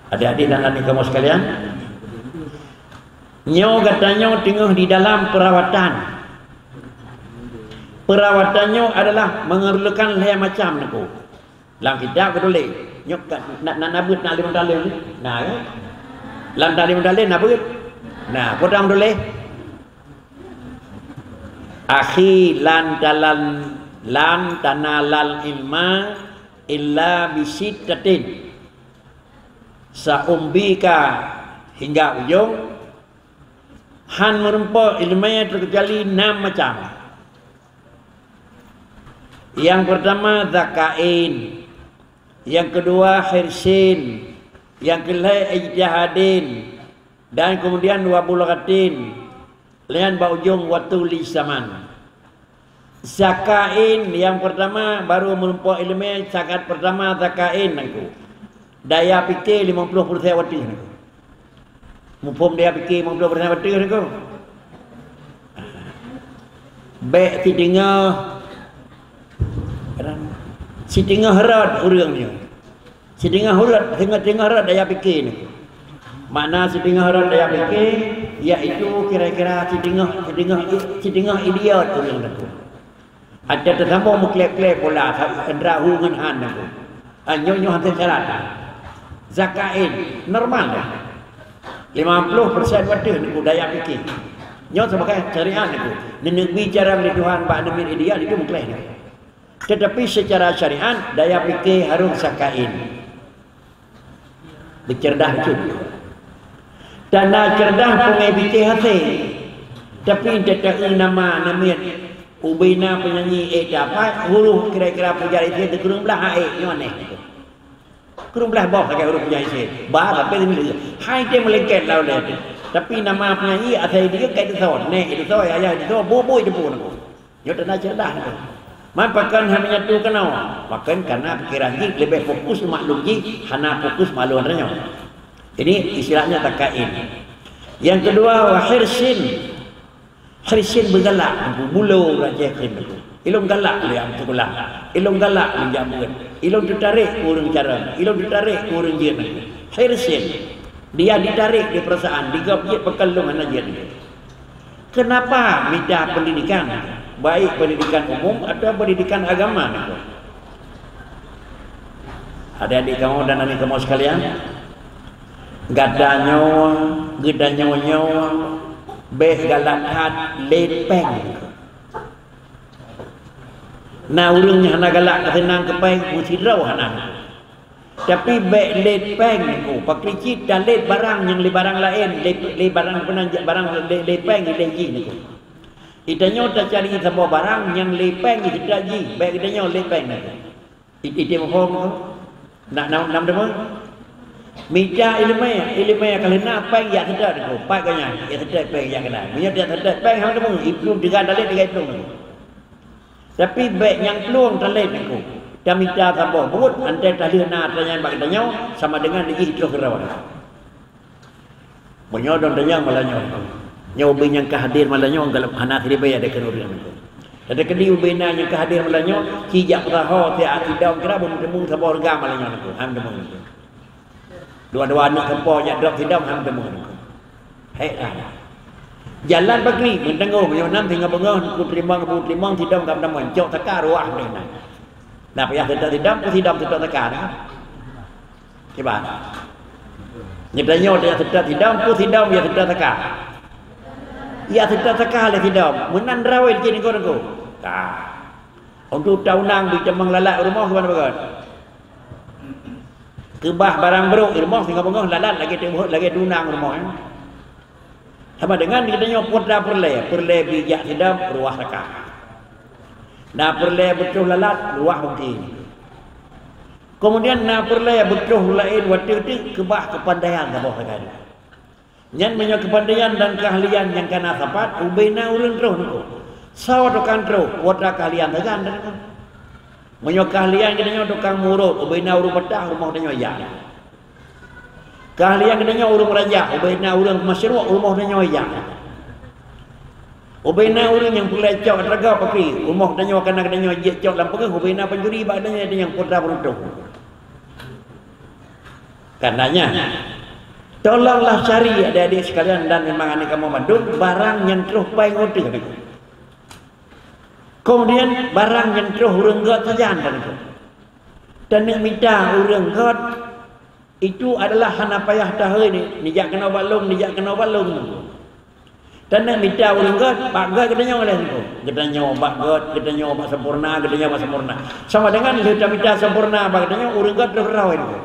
Adik-adik dan aneuk kamoe sekalian, nyoe gata nyoe teungoh di dalam peurawatan. Peurawatan nyoe adalah memerlukan lhèe macam nangku. Lam kitab geutuléh. Nyoe ka, na, na, na beuet na limong dalil ni? Na, ya? Lam limong dalil na beuet? Na, peue tam tuléh? Akhi, lan talan, lan tanalal ilma illa bisittatin. Sa'umbika hingga ujong, han meurumpok ileumèe teukecuali nam macam. Nyang peurtama zakain, nyang keudua hirsin, nyang keulhèe ijtihadin, dan keumudian wa bulghatin, lheuh nyan bak ujong wa tuli zaman. Zakain nyang peurtama barô meurumpok ileumèe, syarat peurtama zakain nangku. Daya pike limong ploh peureusèn watèe nangku. Muphom daya pike limong ploh peureusèn watèe nangku. Bèk sideungoe, sideungoe rot ureueng nyoe. Sideungoe rot, sideungoe, sideungoe rot daya pike nangku. Makna sideungoe rot daya pike, yaitu kira-kira sideungoe, sideungoe, sideungoe idiot ureueng nangku. Adak teusambong meuklèp-klèp bola, sa-, indra hu ngon han nangku. Ah, nyoe, nyoe hana syarat. Zakain, normal dah. Limong ploh peureusèn watèe nangku daya pike. Nyoe sebagai syariat nangku. Neuneuk bi carông lé Tuhan bak aneuk miet idiot itu meuklèh nangku. Tetapi secara syariat, daya pike harôh zakain. Beuceurdah bacut. Tanda ceurdah pungai pike hasé. Tapi teuteue nama aneuk miet, ubena peunyanyi ék dapat huruf kira-kira puja itu teukureueng blah ék nyoe aneh. Kureueng blah boh lagèe huruf puja itu. Ba sampai sini. Hai dia melengket lawan dia. Tapi nama peunyanyi asai dia kai itu, nek itu, ayah itu, bubui itu pun. Nyoe tanda ceurdah nyoe. Man pakon hana menyatu keunoe? Pakon karena pikiran jih leubeh fokus maklum jih, hana fokus maklum tanyoe. Ini istilahnya zakain. Yang kedua, wa hirsin. Hirsin beugalak, bulo raja kheun. Ilôn galak lé am seukolah. Ilôn galak lé jameun. Ilôn teutarek keu ureueng carông. Ilôn teutarek keu ureueng jeuet. Hirsin. Dia ditarik di perasaan, di gob jeuet pakon lôn hana jeuet. Kenapa mita pendidikan, baik pendidikan umum atau pendidikan agama nangku? Adik-adik kamoe dan aneuk kamoe sekalian, gata nyoe, geutanyoe nyoe, bèk galak that lé péng. Na ureueng nyang hana galak keu seunang keu péng, meusidroe hana. Tapi bèk lé péng nangku, pakri cit talét barang nyang lé barang laén, lé, lé barang peunan jak barang lé, lé péng lé jih nangku. Geutanyoe tacari saboh barang nyang lé péng geuseutôt jih, bèk geutanyoe lé péng nangku. It-, item hom nangku. Nak nam, nam deungoe? Mita ileumèe, ileumèe ka lheueh na péng jak seutôt nangku. Pat gobnyan, jak seutôt péng jak keunan. Meunyoe jak seutôt péng hana deungoe, iplueng tiga talét tiga iplueng nangku. Tapi bèk nyang plueng talét nangku. Tamita saboh buet, antai talheueh na atra nyan bak geutanyoe, sama deungon jih troh keudroe. Meunyoe dong tanyong malam nyoe, nyoe ubé nyang ka hadir malam nyoe, galak hana siribèe ada keu ureueng nangku. Teukeudi ubé na nyang ka hadir malam nyoe, ci jak peurahô, ci jak sidom, kira beuteumeung saboh reugam malam nyoe nangku. Han teumeung nangku. Dua-dua aneuk sampoe jak drop sidom han teumeung nangku. Hék lah. Jalan pakri, meuteungoh, meunyoe nam singoh beungoh, ku teurimong, ku teurimong, sidom ka meuteumong, cok saka ruah deh na. Nah, payah seutôt sidom, ku sidom seutôt saka na. Kiban. Geutanyoe jak seutôt sidom, ku sidom jak seutôt saka. Jak seutôt saka lé sidom, meunan rawai jih nangku-nangku. Ka. Untuk taunang beuteumong lalat rumoh kiban bagot. Keubah barang brôk i rumoh singoh beungoh lalat lagèe teuh-, lagèe tunang rumoh, eh. Sama dengan geutanyoe peue atra peureulèe, peureulèe bijak sidam ruah saka. Na peureulèe beutroh lalat ruah ungki. Keumudian na peureulèe beutroh laén watèe teuk keubah keupandaian saboh sagai. Nyan meunyoe keupandaian dan keahlian nyang kana sapat, ubé na ureuëng troh niko. Sawa tukang troh, peue atra keahlian sajan dan niko. Meunyoe keahlian geutanyoe tukang murot, ubé na ureuëng peutah rumoh tanyoe jak. Keahlian geutanyoe ureuëng meurajah, ubé na ureuëng meusyeuruek rumoh tanyoe jak. Ubé na ureuëng nyang peureulèe cok atra gob pakri, rumoh tanyoe kana geutanyoe jeuet cok lam peungeuh, ubé na pencuri bak tanyoe nyang peue atra beuruntung. Karenanya, tolonglah cari adik-adik sekalian dan memang aneuk kamoe mandum barang nyang troh pai ngon teuh. Kemudian barang nyang troh ureuëng gét sajan dan niko. Taneuk mita ureuëng gét itu adalah hana payah tahôi ni, nijak keunoe bak lôn, nijak keunoe bak lôn. Taneuk mita ureuëng gét, bak gét geutanyoe lé niko. Geutanyoe bak gét, geutanyoe bak sempurna, geutanyoe bak sempurna. Sama dengan lheueh tamita sempurna bak geutanyoe, ureuëng gét troh keudroe niko.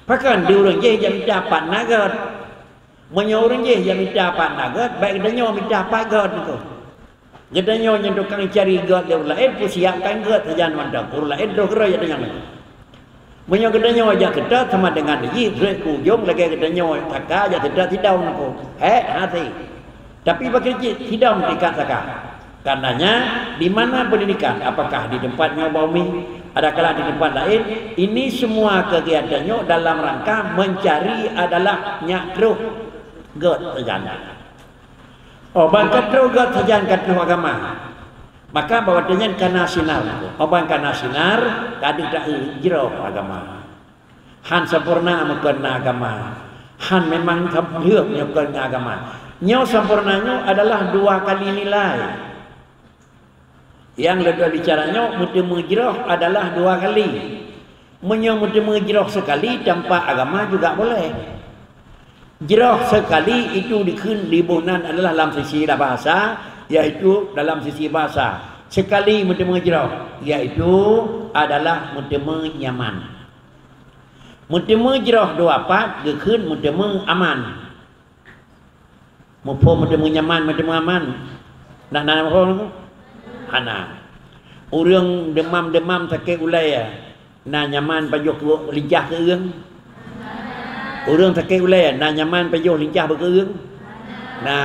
Pakon di ureuëng jéh jak mita pat na gét. Meunyoe ureuëng jéh jak mita pat na gét, bék geutanyoe mita pat gét niko. Geutanyoe nyang tukang cari gét lé ureuëng laén, peusiapkan gét sajan mantong. Ureuëng laén troh keudroe jak tanyong niko. Meunyoe geutanyoe jak seutôt sama dengan jih, trok keu ujong lagée geutanyoe saka jak seutôt sidau niko. Hék, hase. Tapi pakri cit sidong ikat saka. Karenanya, di mana pendidikan? Apakah di tempat nyoe bak umi? Adakala di tempat laén? Ini semua kegiatan nyoe dalam rangka mencari adalah nyak troh gét sajan. Oh, ban ka troh gét sajan ka troh agama. Maka bak watée nyan kana sinar. Oh, ban kana sinar, ka deuh ta-eu jroh agama. Han sempurna meukon na agama. Han memang lheueh meukon na agama. Nyoe sempurna nyoe adalah dua kali nilai. Nyang leubeh bicara nyoe meuteumé jroh adalah dua kali. Meunyoe meuteumé jroh sekali tanpa agama juga boleh. Jroh sekali itu dikheun di boh nan adalah lam sisi bahasa, yaitu dalam sisi bahasa. Sekali meuteumé jroh, yaitu adalah meuteumé nyaman. Meuteumé jroh dua pat geukheun meuteumé aman. Muphom meuteumé nyaman, meuteumé aman. Nah, na muphom? Hana. Ureuëng deumam-deumam sakét ulée, na nyaman pajoh keu lincah keu ureuëng? Ureuëng sakét ulée, na nyaman pajoh lincah bak keu ureuëng? Na.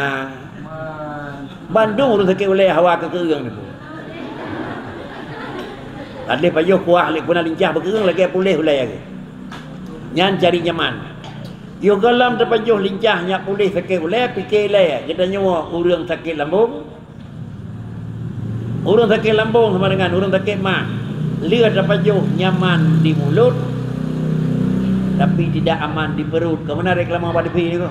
Bandum ureuëng sakét ulée hawa keu keu ureuëng niko. Adak pajoh kuah lé puna lincah bak keu ureuëng lagée puléh ulée. Nyan cari nyaman. Yoh gohlom tapajoh lincah nyak puléh sakét ulée, pike lé geutanyoe ureuëng sakét lambong. Ureuëng sakét lambong sama dengan ureuëng sakét ma. Lheueh tapajoh nyaman di mulut, tapi tidak aman di perut. Keu meunan reklama bak TV niko.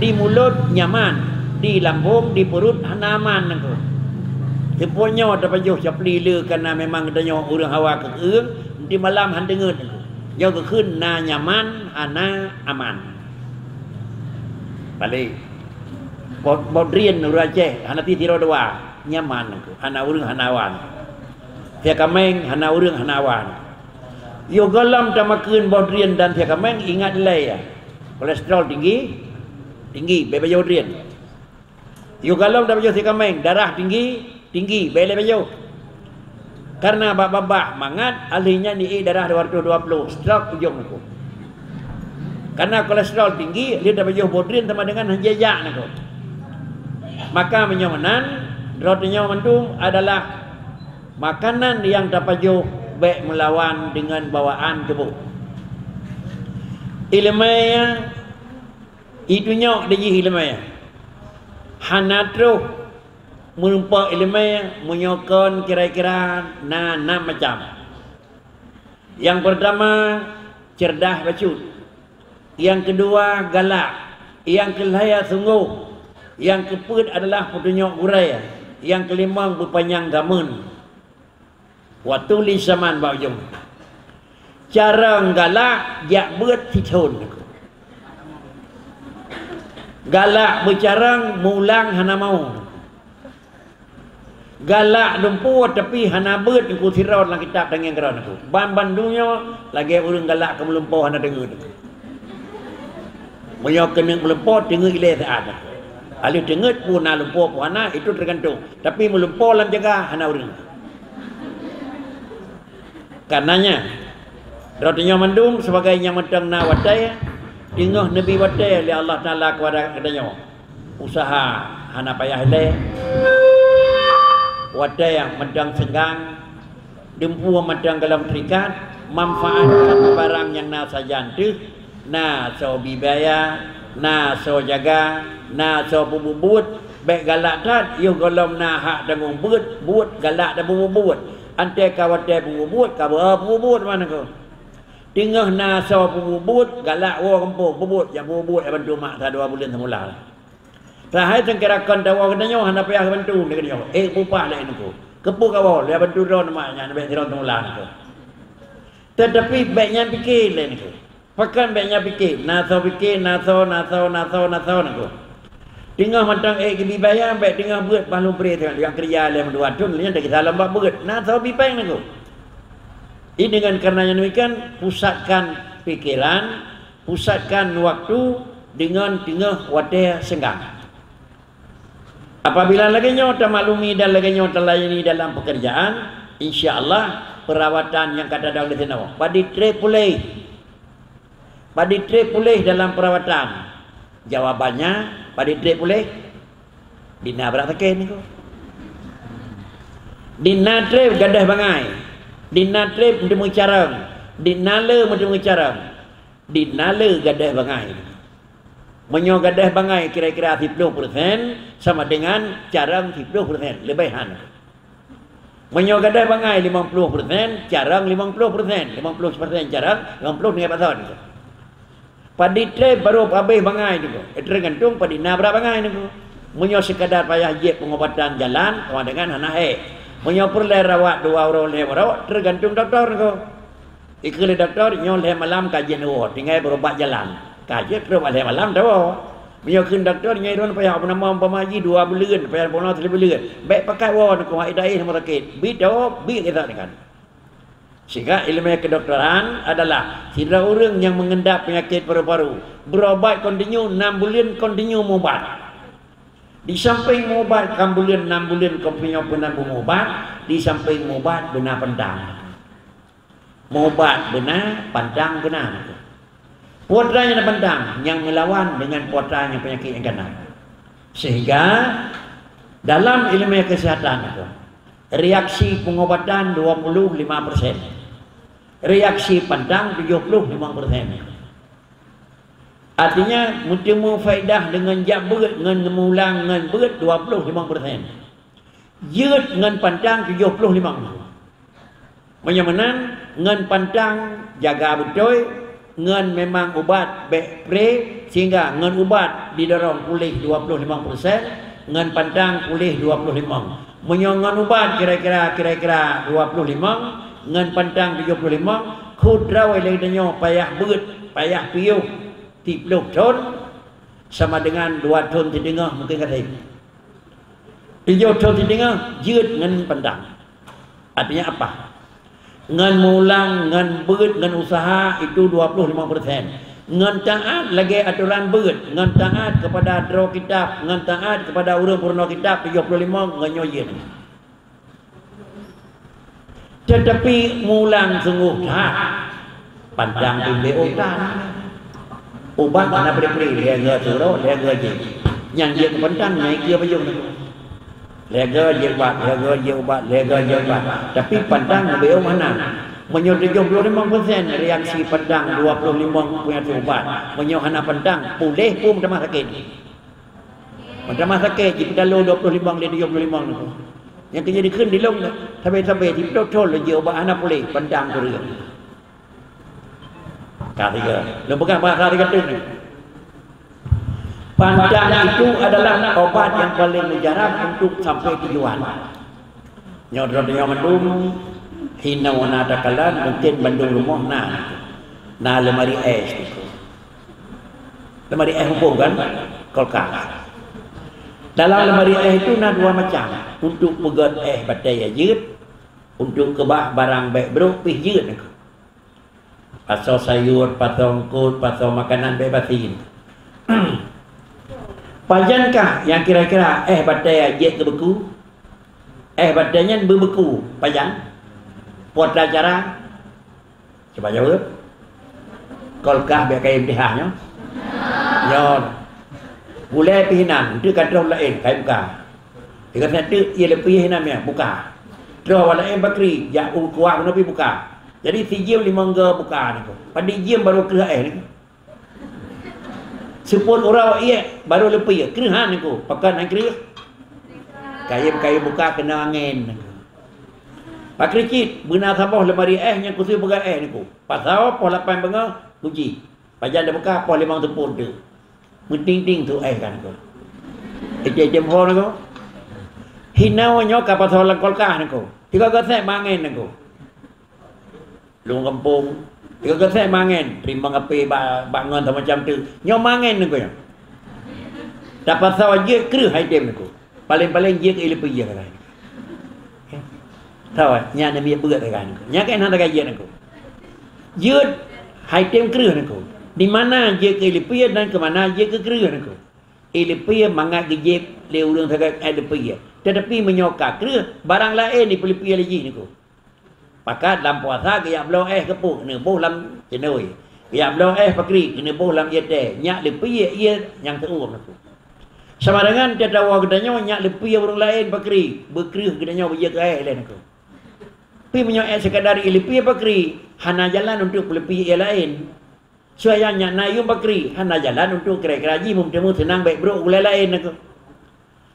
Di mulut nyaman, di lambong, di perut hana aman niko. Teupeu nyoe tapajoh capli le karena memang geutanyoe ureuëng hawa keu ureuëng, di malam han deungeut niko. Nyoe geukheun na nyaman, hana aman. Paléh. Bo-, bodrien ureuëng Aceh, hana ti sidroe dua. Nyaman niko. Hana ureuëng, hana awan. Siakaméng, hana ureuëng, hana awan. Yoh gohlom tamakheun bodrien dan siakaméng, ingat ilée ya. Kolesterol tinggi, tinggi, bék pajoh bodrien. Yoh gohlom tapajoh siakaméng, darah tinggi, tinggi, bék lé pajoh. Karena bak babah mangat, ahli nyan di darah dua ratus dua puluh, stroke ujong niko. Karena kolesterol tinggi, lheueh tapajoh bodrien sama dengan han jijak niko. Maka meunyoe meunan, droe tanyoe mandum adalah makanan nyang tapajoh bék meulawan dengan bawaan tuboh. Iéleumé, itu nyoe dijih iéleumé. Hana troh meurumpok iéleumé meunyoe kon kira-kira na nam macam. Nyang peurtama, ceurdah bacut. Nyang keudua, galak. Nyang keulhèe, sunggoh. Nyang keupeuet adalah peutunyok gurèe. Nyang keulimong, beupanyang zameun. Watèe lé zaman bak ujong. Carông galak jak beuet sithon. Galak beucarông meulang hana mau. Galak lumpoe tapi hana beuet ngon sidroe lam kitab tangieng keudroe niko. Ban bandum nyoe lagèe ureueng galak keu meulumpoe hana deungon. Meunyoe keuneuk meulumpoe, teungeut ilée saát. Aleuh teungeut peue na lumpoe peue hana, itu teugantung. Tapi meulumpoe lam jaga hana ureuëng. Karenanya, droe tanyoe mandum sibagai nyang mantong na watée, teungoh neubi watée lé Allah Taala keupada geutanyoe. Useuha hana payah ilée, watée mantong seunggang, dumpeue mantong gohlom teuikat, manfaat barang nyang na sajan teuh, na soe bi baya, na soe jaga, na soe peubuet-buet, bék galak that, yoh gohlom na hak tanggong buet, buet galak dan peubuet-buet. Antée ka watée peubuet-buet, ka beu peubuet meunan keuh. Teungoh na soe peubuet-buet, galak woe gampông peubuet, jak peubuet, jak bantu mak sa dua buleuen seumula. Sahai sangkira kon tawoe geutanyoe hana payah bantu lé geutanyoe. Eh, peupah lé niko. Keupeue kawoe, lé bantu droe mak nyan bék sidroe seumula niko. Teutapi bék nyan pike lé niko. Pakon bék nyan pike, na soe pike, na soe, na soe, na soe, na soe niko. Teungoh mantong ék geubi baya, bék teungoh beuet bah lôn pré teungoh nyang keureuja lé meudua thon, lé nyan teukisa lom bak beuet. Na soe bi péng niko. Jadi dengan kareuna nyan demikian, pusatkan pikeran, pusatkan waktu dengan teungoh watée seunggang. Apabila lagée nyoe tamaklumi dan lagée nyoe talayani dalam pekerjaan, insya Allah perawatan nyang ka tadong di sinoe padit treb puléh. Padit treb puléh dalam perawatan. Jawabannya, padit treb puléh? Di na brat sakét niko. Di na treb gadôh bangai. Di na treb meuteumé carông. Di na le meuteumé carông. Di na le gadôh bangai. Meunyoe gadôh bangai kira-kira siploh persen sama dengan carông siploh persen, leubeh han. Meunyoe gadôh bangai limong ploh persen, carông limong ploh persen, limong ploh persen carông, limong ploh tinggai pason. Padit treb barô habéh bangai niko, teugantung padit na brat bangai niko. Meunyoe sekadar payah jép peungobatan jalan, sama dengan hana hék. Meunyoe peureulée rawat dua uroe lhée uroe, teugantung dokto niko. Ikheun lé dokto, nyoe lhée malam ka jeuet neuwoe, tinggai beurubat jalan. Ka jeuet beurubat lhée malam tawoe. Meunyoe kheun dokto, nyoe droen payah peunamoh umpama jih dua buleuen, payah peunamoh sibuleuen. Bék pakat woe niko, hai daéh rumoh sakét. Bi tawoe, bi kisah dengan. Sehingga iéleumé kedokteran adalah sidroe ureuëng nyang meungendap peunyakét paru-paru, beurubat kontinu nam buleuen kontinu meuubat. Di sampéng meuubat, nam buleuen, nam buleuen kontinu peunan meuubat, di sampéng meuubat beuna pantang. Meuubat beuna, pantang beuna. Peue atra nyang na pantang, nyang meulawan dengan peue atra nyang peunyakét nyang kana. Sehingga dalam iéleumé keuseuhatan niko, reaksi peungobatan dua puluh lima persen, reaksi pantang tujoh ploh limong persen. Artinya, meuteumé faedah deungon jak beuet ngon meulang ngon beuet dua ploh limong persen. Jeuet ngon pantang tujoh ploh limong. Meunyoe meunan, ngon pantang jaga beutôi, ngon memang ubat bék pré, sehingga ngon ubat didorong puléh dua ploh limong persen, ngon pantang puléh dua ploh limong. Meunyoe ngon ubat kira-kira, kira-kira dua ploh limong, ngon pantang tujoh ploh limong, khudrawi lagée tanyoe payah beuet, payah piôh, siploh thon, sama dengan dua thon sideungoh mungken ka sép. Tujoh thon sideungoh jeuet ngon pantang. Artinya apa? Ngon meulang, ngon beuet, ngon useuha itu dua ploh limong persen. Ngon taát lagée atoran beuet, ngon taát keupada droe kitab, ngon taát keupada ureuëng peurunoe kitab tujoh ploh limong, ngon nyoe jeuet. Teutapi meulang sunggoh that, pantang pih bék ôh tan. Ubat hana pré-pré, lhée goe suroe, lhée goe jép. Nyang jép keu pantang nyang ikeue pajoh nyan. Lhée goe jép ubat, lhée goe jép ubat, lhée goe jép ubat. Tapi pantang bék ôh hana. Meunyoe tujoh ploh limong persen reaksi pantang, dua ploh limong peunyakét ubat. Meunyoe hana pantang, puléh pun tamah sakét. Meutamah sakét, jipeutaloe dua ploh limong lé tujoh ploh limong niko. Nyang keu jadi kheun dilong, sabe-sabe jipeutaloe lé jih ubat hana puléh, pantang kureueng. Ka tiga. Lôn peugah bahasa tiga tu ni. Pantang itu adalah obat yang paling mujarab untuk sampai tujuan. Nyoe droe nyoe mandum, hinoe na takalon, mungkin bandum rumoh na. Na lemari es niko. Lemari es muphom kan? Kulkas. Dalam lemari es itu na dua macam. Untuk peugöt es batée jeuet, untuk keubah barang bék brok pih jeuet niko. Pasoe sayur, pasoe eungkôt, pasoe makanan bék basi. Pajan kah nyang kira-kira éh batèe jeuet keu beuku? Éh batèe nyan beubeuku pajan? Peue cara? Cuba jaweueb. Kulkah bèk kayém tihah nyoe. Nyoe. Gulèe pih inan, eunteuk ka troh laén, kayém buka. Tiga satu, ie leupie inan nyan, buka. Troh awak laén bakri, jak u kuah bunoe pih buka. Jadi sijeuem limong goe buka niko. Padum jeuem barô kreueh éh niko. Seupôt uroe ié barô leupie, kreueh han niko. Pakon han kreueh? Kayém-kayém buka keunoe angén niko. Pakri cit, beuna saboh leumari éh nyang khusos peugah éh niko. Pasoe poh lapan beungoh, uji. Pajan teubuka poh limong seupôt teuk. Meuting-ting su éh kan niko. Item-item ho niko. Hinoe nyoe ka pasoe lam kulkah niko. Tiga gasek mangén niko. Lôn gampông. Tiga gasek mangén. Teurimong apé bak, bak ngon sama macam tu. Nyoe mangén niko nyoe. Tapasoe jeuet kreueh item niko. Paléng-paléng jeuet keu ileupie keu laén. Tahu, nyan na miet beuet keu laén. Nyan kan hana gajian aku. Jeuet hai tem kreueh aku. Di mana jeuet keu ileupie dan keu mana jeuet keu kreueh aku. Ileupie mangat geujép lé ureuëng sagai ileupie. Tetapi meunyoe ka kreueh, barang laén ipeulipie lé jih niku. Pakat lam puasa geujak bloe éh keupeue, neuboh lam ceunoi. Geujak bloe éh pakri, neuboh lam ié teh. Nyak leupie ié nyang teuuem niku. Sama dengan teuh tawoe geutanyoe nyak leupie ureuëng laén pakri, beukreueh geutanyoe beujeuet keu éh lé niku. Pi meunyoe éh sekadar ileupie pakri, hana jalan untuk peuleupie ié laén. Soe nyang nyak na yuem pakri, hana jalan untuk kira-kira jih meuteumeung seunang bék brok gulai laén niku.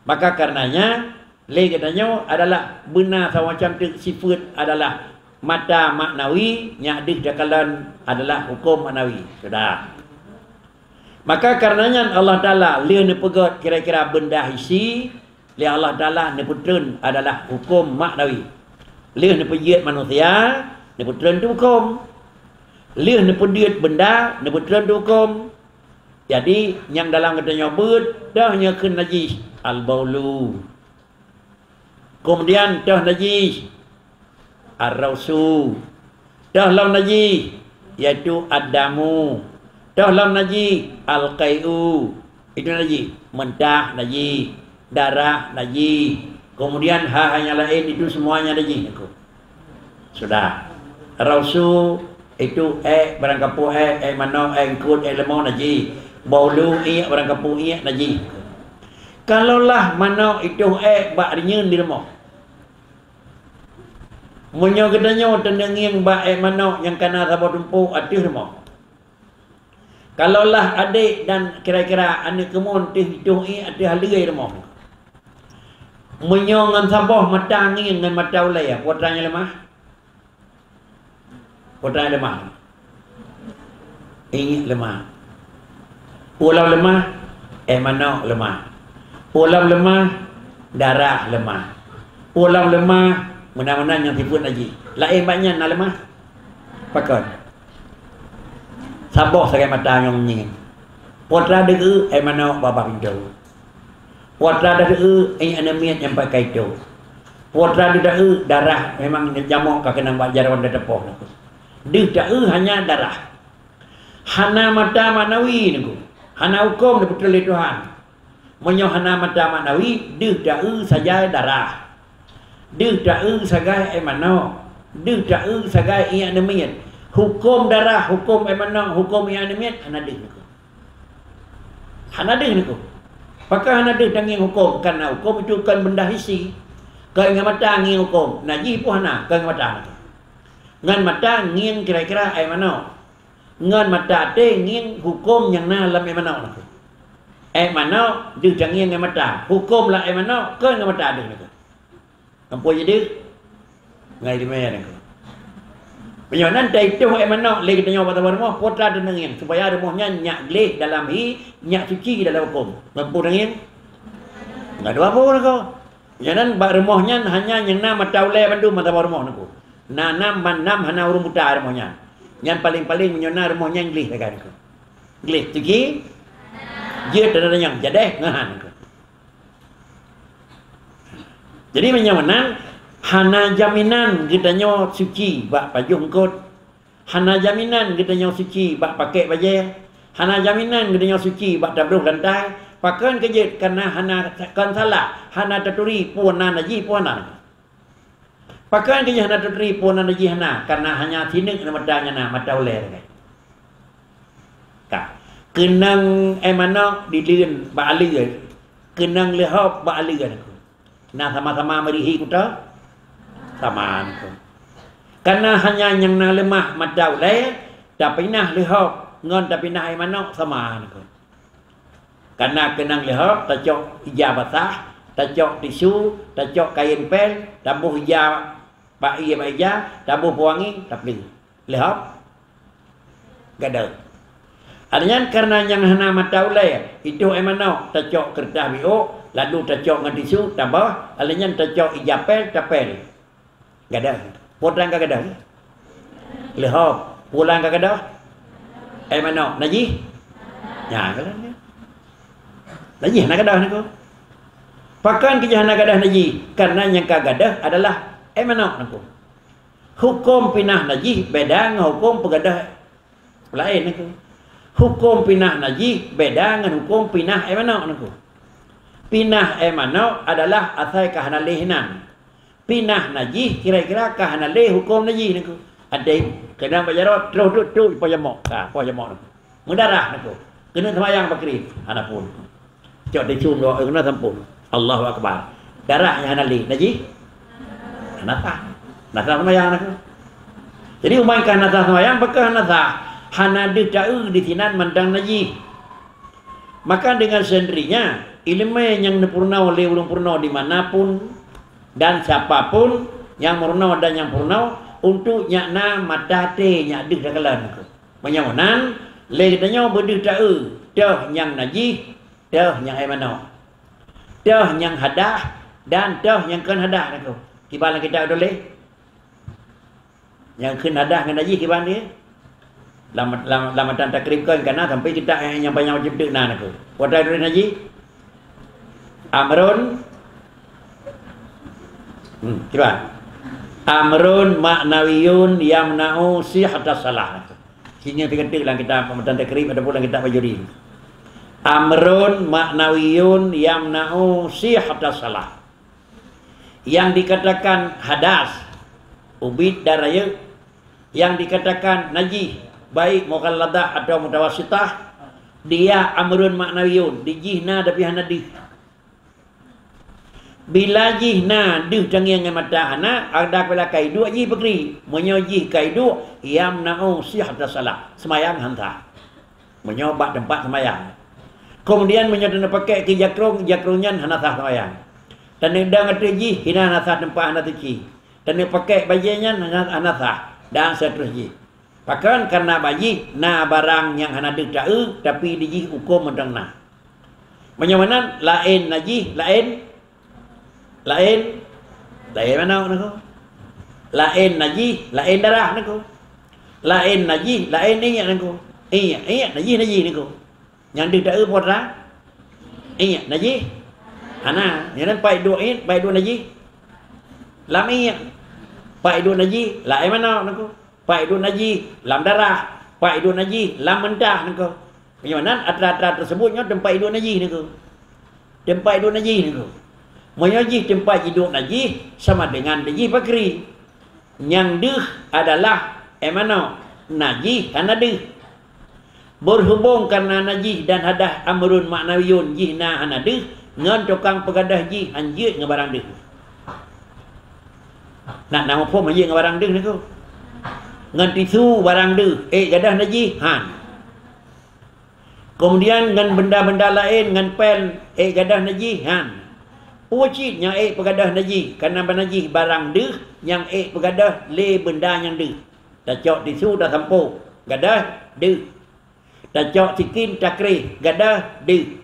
Maka karenanya, lé geutanyoe adalah beuna sawa macam teuk sifeuet adalah mata maknawi, nyak deuh takalon adalah huköm maknawi. Sudah. Maka karenanya Allah Taala lheueh neupeugét kira-kira beunda hisi, lé Allah Taala neupeutreun adalah huköm maknawi. Lheueh neupeujeuet manusia, neupeutreun tu huköm. Lheueh neupeudeuet beunda, neupeutreun tu huköm. Jadi, nyang dalam geutanyoe beuet, toh nyoe kheun najih, al-baulu. Keumudian toh najih, ar-rausu. Toh lom najih, yaitu ad-damu. Toh lom najih, al-qai'u. Itu najih, mentah najih, darah najih. Keumudian ha-ha nyang laén itu semuanya najih niku. Sudah. Rausu itu ék barangkapeue ék, ék manok, ék eungkôt, ék leumô najih. Baulu iék barangkapeue iék najih. Kalaulah manok itu ék bak rinyeun di rumoh. Meunyoe geutanyoe teuneuk ngieng bak ék manok nyang kana saboh tumpôk ateueh rumoh. Kalaulah adék dan kira-kira aneuk keumuen teuh itôh iék ateueh haleue rumoh. Meunyoe ngon saboh mata ngieng ngon mata ulée, peue atra nyang leumah? Peue atra nyang leumah? Iék leumah. Peue lom leumah? Éh manok leumah. Peue lom leumah? Darah leumah. Peue lom leumah? Meunan-meunan nyang sifeuet najih. Laén bak nyan na leumah? Pakon? Saboh sagai mata ngon ngieng. Peue atra deuh éh manok babah pintoe. Peue atra deuh éh aneuk miet nyang pakai toh. Peue atra deuh darah memang jamok ka keunong bak jaroe dan teupoh. Deuh taeu hanya darah. Hana mata maknawi niku. Hana huköm dipeutreun lé Tuhan. Meunyoe hana mata maknawi, deuh taeu sagai darah. Deuh taeu sagai éh manok. Deuh taeu sagai iék aneuk miet. Huköm darah, huköm éh manok, huköm iék aneuk miet hana deuh niku. Hana deuh niku. Pakon hana deuh tangieng huköm? Karena huköm itu kon beunda hisi. Kon ngon mata ngieng huköm. Najih peue hana, kon ngon mata niku. Ngon mata ngieng kira-kira éh manok. Ngon mata até ngieng huköm nyang na lam éh manok niku. Éh manok deuh tangieng ngon mata. Huköm lam éh manok kon ngon mata deuh niku. Ampôn jadi ngai di maya nangko. Meunyoe nan taitôh éh manok lé geutanyoe bak saboh rumoh, peue atra teuneuk ngieng supaya rumoh nyan nyak gleh dalam hi, nyak suci dalam huköm. Mampu tangieng? Enggak dua puluh nangko. Meunyoe nan bak rumoh nyan hanya nyang na mata ulée bandum bak saboh rumoh nangko. Na nam man nam hana ureuëng buta rumoh nyan. Nyan paléng-paléng meunyoe na rumoh nyan gleh lagée nangko. Gleh suci? Jeuet tanda nyang jadeh ngahan nangko. Jadi meunyoe meunan, hana jaminan geutanyoe suci bak pajoh eungkôt, hana jaminan geutanyoe suci bak pakèk bajée, hana jaminan geutanyoe suci bak tabloh lantai, Pakon keu jeuet? Karena hana, kon salah, hana taturi peue na najih, peue hana. Pakon keu jeuet hana taturi peue na najih hana, karena hanya sineuk na mata nyan na, mata ulée sagai. Ka. Keunong, eh, manok dileuen bak aleue, keunong leuhob bak aleue. Na sama-sama meurihi kuto? Sama niko. Karena hanya nyang na leumah mata ulée, tapinah leuhob ngon tapinah ai manok sama niko. Karena keunong leuhob, tacok ija basah, tacok tisu, tacok kain pel, taboh ija bak ie bak ija, taboh peuwangi, tapleue. Leuhob gadôh. Alèh nyan, kareuna nyang hana mata ulèe, itôh ai manok, tacok keureutah biôk, lalu tacok ngon tisu, taboh, alèh nyan tacok ija pel, tapel. Gadôh. Peue nyang ka gadôh? Leuhob. Peue nyang ka gadôh? Ai manok. Najih? Nyan, gadôh. Najih hana gadôh, Teungku. Pakon keu jih hana gadôh najih? Kareuna nyang ka gadôh adalah ai manok, Teungku. Hukôm pinah najih beda ngon hukôm peugadôh laén, Teungku. Hukôm pinah najih beda ngon hukôm pinah ai manok, Teungku. Pinah ai manok adalah asai ka hana lé hinan. Pinah najih kira-kira ka hana lé hukôm najih, Teungku. Até keunong bak jaroe, troh duek-duek poh jamok. Ha, poh jamok, Teungku. Meudarah, Teungku. Keuneuk seumayang pakri? Hana phôn. Cok tisu dua, eh, keuneuk sampôn. Allahu Akbar. Darah nyang hana lé, najih? Hana sah. Hana sah seumayang, Teungku. Jadi, umat ka hana sah seumayang, pakon hana sah? Hana deuh taeu di sinan mantong najih. Maka dengan sendirinya, ileumèe nyang neupeurunoe lé ureueng peurunoe di mana pun dan siapa pun nyang meurunoe dan nyang peurunoe, untuk nyak na mata até nyak deuh takalon, Teungku. Meunyoe meunan, lé geutanyoe beudeuh taeu, toh nyang najih, toh nyang ai manok, toh nyang hadah, dan toh nyang kon hadah, Teungku. Kiban lam kitab tuléh? Nyang kheun hadah ngon najih kiban dia? Lam, lam, lam matan takrib kon ka na, sampai kitab nyang, nyang panyang wajéb teuk na, Teungku. Peue tuléh najih? Amrun, hmm, kiban? Amrun ma'nawiyun yamna'u sihhatas shalah. Singoh teukeute lam kitab matan takrib ataupun lam kitab Bajuri. Amrun ma'nawiyun yamna'u sihhatas shalah. Yang dikatakan hadas, ubit dan rayeuk, yang dikatakan najih, baik mughalladah atau mutawasitah, dia amrun ma'nawiyun, di jih na tapi hana deuh. Bila jih na deuh tangieng ngon mata hana, ada kala ka iduek jih pakri. Meunyoe jih ka iduek, yamna'u sihhatas shalah, seumayang han sah. Meunyoe bak teumpat seumayang. Keumudian meunyoe taneuk pakèk keu jakrong, jakrong nyan hana sah seumayang. Taneuk dong ateueh jih, hina hana sah teumpat hana suci. Taneuk pakèk bajèe nyan hana, hana sah, dan seuterus jih. Pakon? Kareuna bak jih na barang nyang hana deuh taeu, tapi di jih hukôm mantong na. Meunyoe meunan, laén najih, laén Laén, laén manok, Teungku. Laén najih, laén darah, Teungku. Laén najih, laén iék, Teungku. Iék, iék, najih, najih, Teungku. Nyang deuh taeu peue? Iék najih? Hana. Nyan pat iduek iék, pat iduek najih? Lam iék. Pat iduek najih, lam ai manok, Teungku. Pat iduek najih lam darah, pat iduek najih lam meuntah, Teungku. Meunyoe nan atra-atra teuseubut nyoe teumpat iduek najih, Teungku. Teumpat iduek najih, Teungku. Meunyoe jih teumpat iduek najih, sama dengan di jih pakri. Nyang deuh adalah ai manok, najih hana deuh. Berhubung kareuna najih dan hadas amrun ma'nawiyun jih na hana deuh, ngon tukang peugadôh jih han jeuet ngon barang deuh. Nak na muphom han jeuet ngon barang deuh, Teungku? Ngon tisu barang deuh, ék gadôh najih? Han. Keumudian ngon benda-benda laén, ngon pèn, ék gadôh najih? Han. Peue cit nyang ék peugadôh najih, kareuna ban najih barang deuh nyang ék peugadôh lé benda nyang deuh. Tacok tisu tasampôh, gadôh deuh. Tacok sikin takréh, gadôh deuh.